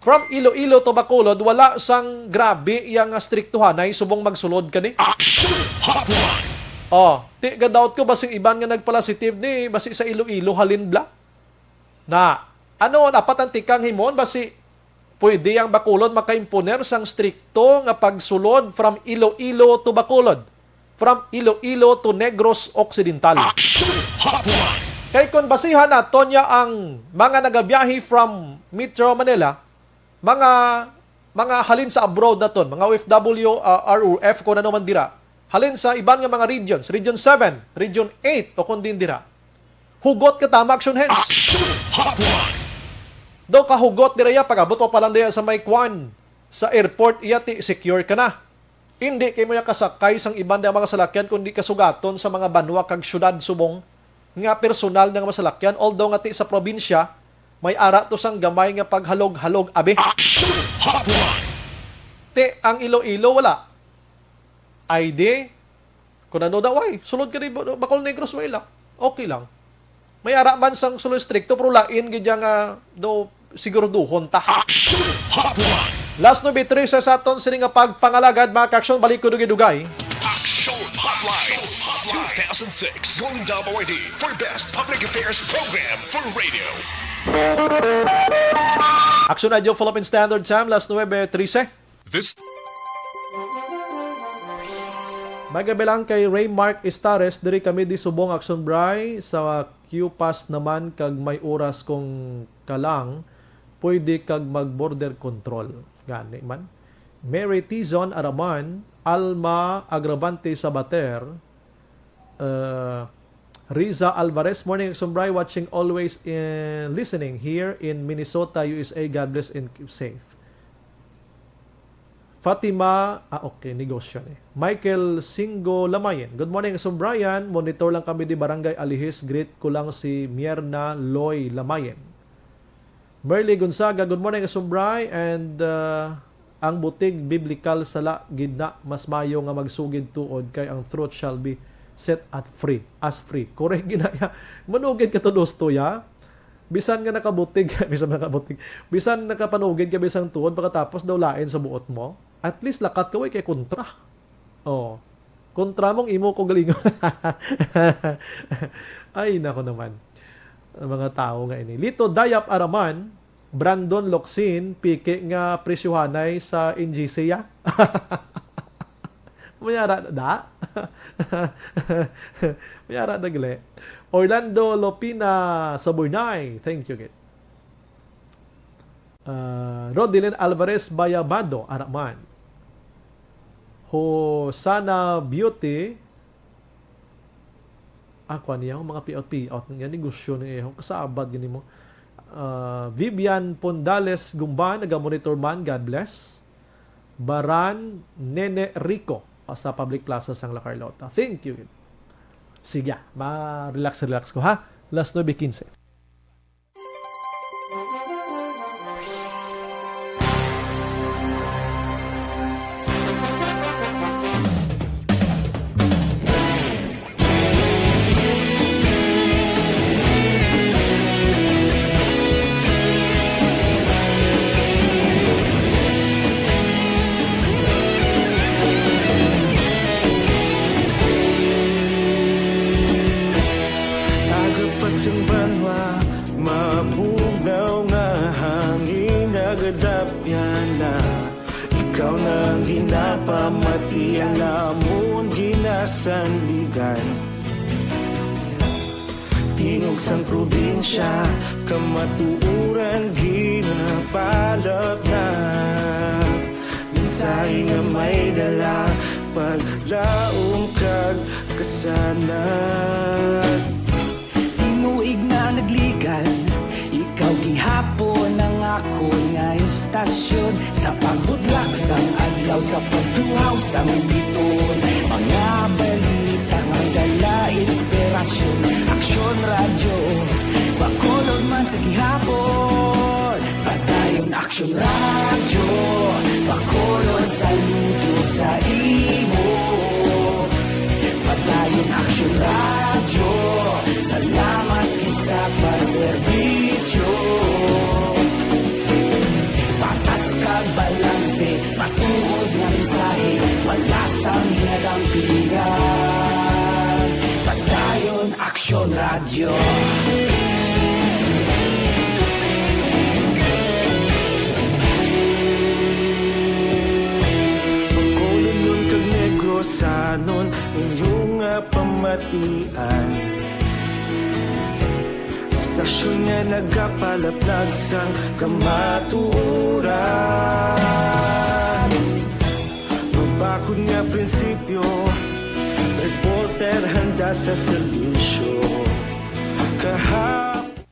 from Iloilo to Bacolod, wala sang grabe iya nga striktuhanay subong magsulod ka ni. Action Hotline! Oh, ti, ga-doubt ko, basing iban nga nagpalasitive ni, basi sa Iloilo, halin bla? Na, ano, dapat ang tikang himon, basi pwede ang Bacolod makaimponer sang strikto nga pagsulod from Iloilo to Bacolod, from Iloilo to Negros Occidental. Action Hotline! Kay kon basihan naton niya ang mga nagabiyahe from Metro Manila, mga mga halin sa abroad naton, mga O F W, ah, R O F, kung ano man dira, halin sa iban nga mga regions, Region seven, Region eight, o kung din dira. Hugot ka tama, Action Hands. Action Hotline! Daw kahugot dira ya, pag-abot mo pa lang dira sa may kwan, sa airport, iya ti secure ka na. Hindi kay mo ya kasakay sang iban nga mga salakyan, kundi kasugaton sa mga banwa kag syudad subong nga personal nga masalakyan, although nga ti sa probinsya, may ara to sang gamay nga paghalog-halog, abi. Action Hotline! Ti, ang Iloilo, wala. I D, kung ano daw ay, sulod ka ni Ba-, Bacol Negros, wala. Okay lang. May ara man sang sulod strikto, pero lain gid ya nga daw siguraduhon ta. Action Hotline! Last nuebe trese sa aton sini nga pagpangalagad, mga ka-action, balik ko dugay-dugay. Action Hotline two thousand six Golden Dome Awardee for Best Public Affairs Program for Radio. Action Radio, Philippine Standard Time, last nuebe trese. This May gabi lang kay Ray Mark Estares, diri kami di subong Action Bray sa Q-Pass naman kag may oras kung kalang pwede kag mag border control. Gani man. Mary Tizon Araman, Alma Agravante Sabater, uh, Riza Alvarez, morning, Action Bri, watching always in listening here in Minnesota, U S A. God bless and keep safe. Fatima, ah, okay, negosyo ni. Michael Singo Lamayen. Good morning, Action Brian. Monitor lang kami di Barangay Alihis. Greet ko lang si Mierna Loy Lamayen. Merly Gonzaga, good morning, Action Bri. And uh, ang butig biblikal sala gid na, mas mayo nga magsugid tuod kay ang truth shall be set at free, as free. Correct gid na ya. Manugid ka to, Dosto, ya. Bisan nga nakabutig, bisan nakabutig, bisan nakapanugid ka, bisan tuod, pagkatapos daw lain sa buot mo, at least lakat ka, way kay kontra. Oh. Kontra mong imo ko galingon. Ay, nako naman. Ang mga tao nga ini. Lito Dayap Araman, Brandon Locsin, piki nga presyohanay sa N G C, ya. Mayara da? Mayara da gali. Orlando Lopina Saburnay, thank you gid. Ah, Rodilyn Alvarez Bayabado, Araman. Hosana Beauty. Ah, kuan niya, ang mga payout-payout nga negosyo ni, eh, kasabad gani mo. Ah, Vivian Pondales Gumban, naga-monitor man, God bless. Baran Nene Rico, ah, sa Public Plaza, sang La Carlota. Thank you. Sige, ma-relax, relax ko, ha? Las nuebe quince. Aga pa sang banwa, mabugnaw nga hangin nagadapyan na. Ikaw na ang ginapamati, ang amon ginasandigan. Tingog sang probinsya, kamatuoran ginapalapnap. Mensahe nga may dala, paglaom kag kasanag. Tinuig na nagligan, ikaw gihapon ang akon nga istasyon. Sa pagbudlak sang adlaw, sa pagtuhaw sang biton, mga balita nga dala inspirasyon. Aksyon Radyo, Bacolod man sa gihapon. Padayon Aksyon Radyo, Bacolod, saludo sa imo. Padayon Aksyon Radyo, salamat gid sa pagserbisyo. Patas kag balanse, matuod nga mensahe, wala sang ginadampigan. Padayon Aksyon Radyo. Bacolodnon kag Negrosanon, inyo nga pamatian. Istasyon nga nagapalaplag sang kamatuoran. Mabakod nga prinsipyo, reporter handa sa serbisyo. Kahap-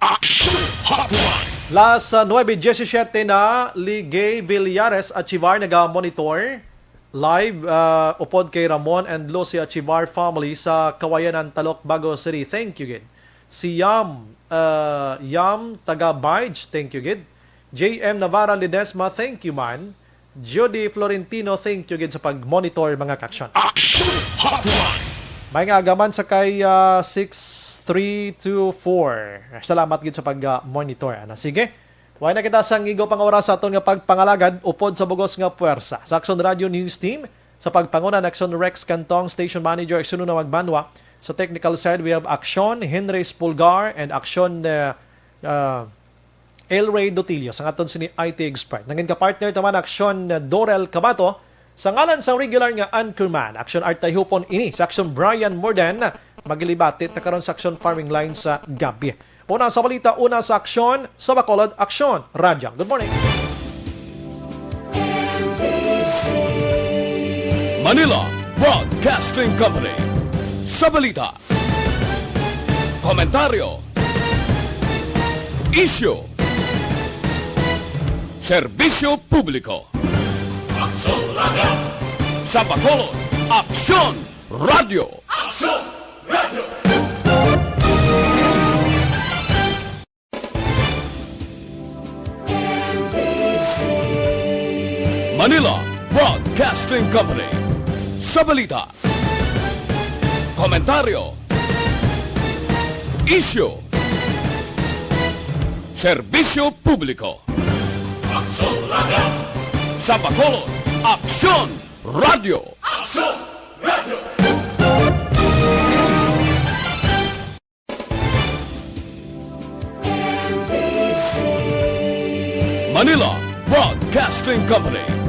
Action Hotline. Las, ah, nuebe diecisiete na, Ligay Villares Achivar naga-monitor live, ah, upod kay Ramon and Lucy Achivar family sa Kawayanan, Talok, Bago City. Thank you gid. Si Yam, ah, Yam taga Barge, thank you gid. J M Navarra Ledesma, thank you man. Judy Florentino, thank you gid sa pag-monitor, mga ka-aksyon. Action Hotline. May nga agaman sa kay, ah, six three two four. Salamat gid sa pag-monitor. Ano, sige. Way na kita sang igo pang oras sa aton nga pagpangalagad upod sa bugos nga puwersa. Sa Aksyon Radio News Team, sa pagpanguna ni Aksyon Rex Cantong, Station Manager, Aksyon Una Magbanwa. Sa technical side, we have Aksyon Henry Spulgar and Aksyon, uh, uh, El Rey Dotillo, sang aton sini I T expert. Nangin ka partner taman, Aksyon Dorel Cabato, sa ngalan sang regular nga anchorman, Aksyon Art Tayhupon ini, sa Aksyon Brian Morden, magilibati ta karon sa Aksyon Firing Line sa gabi. Una sa balita, una sa aksyon, sa Bacolod Aksyon. Radyo, good morning. Manila Broadcasting Company. Sa balita, komentaryo, isyu, serbisyo publiko. Aksyon Radio. Sa Bacolod, Aksyon Radio. Aksyon Radio. Manila Broadcasting Company. Sa balita, komentaryo, isyu, serbisyo publiko. Aksyon Radio. Sa Bacolod, Aksyon Radio. Aksyon Radio. Manila Broadcasting Company.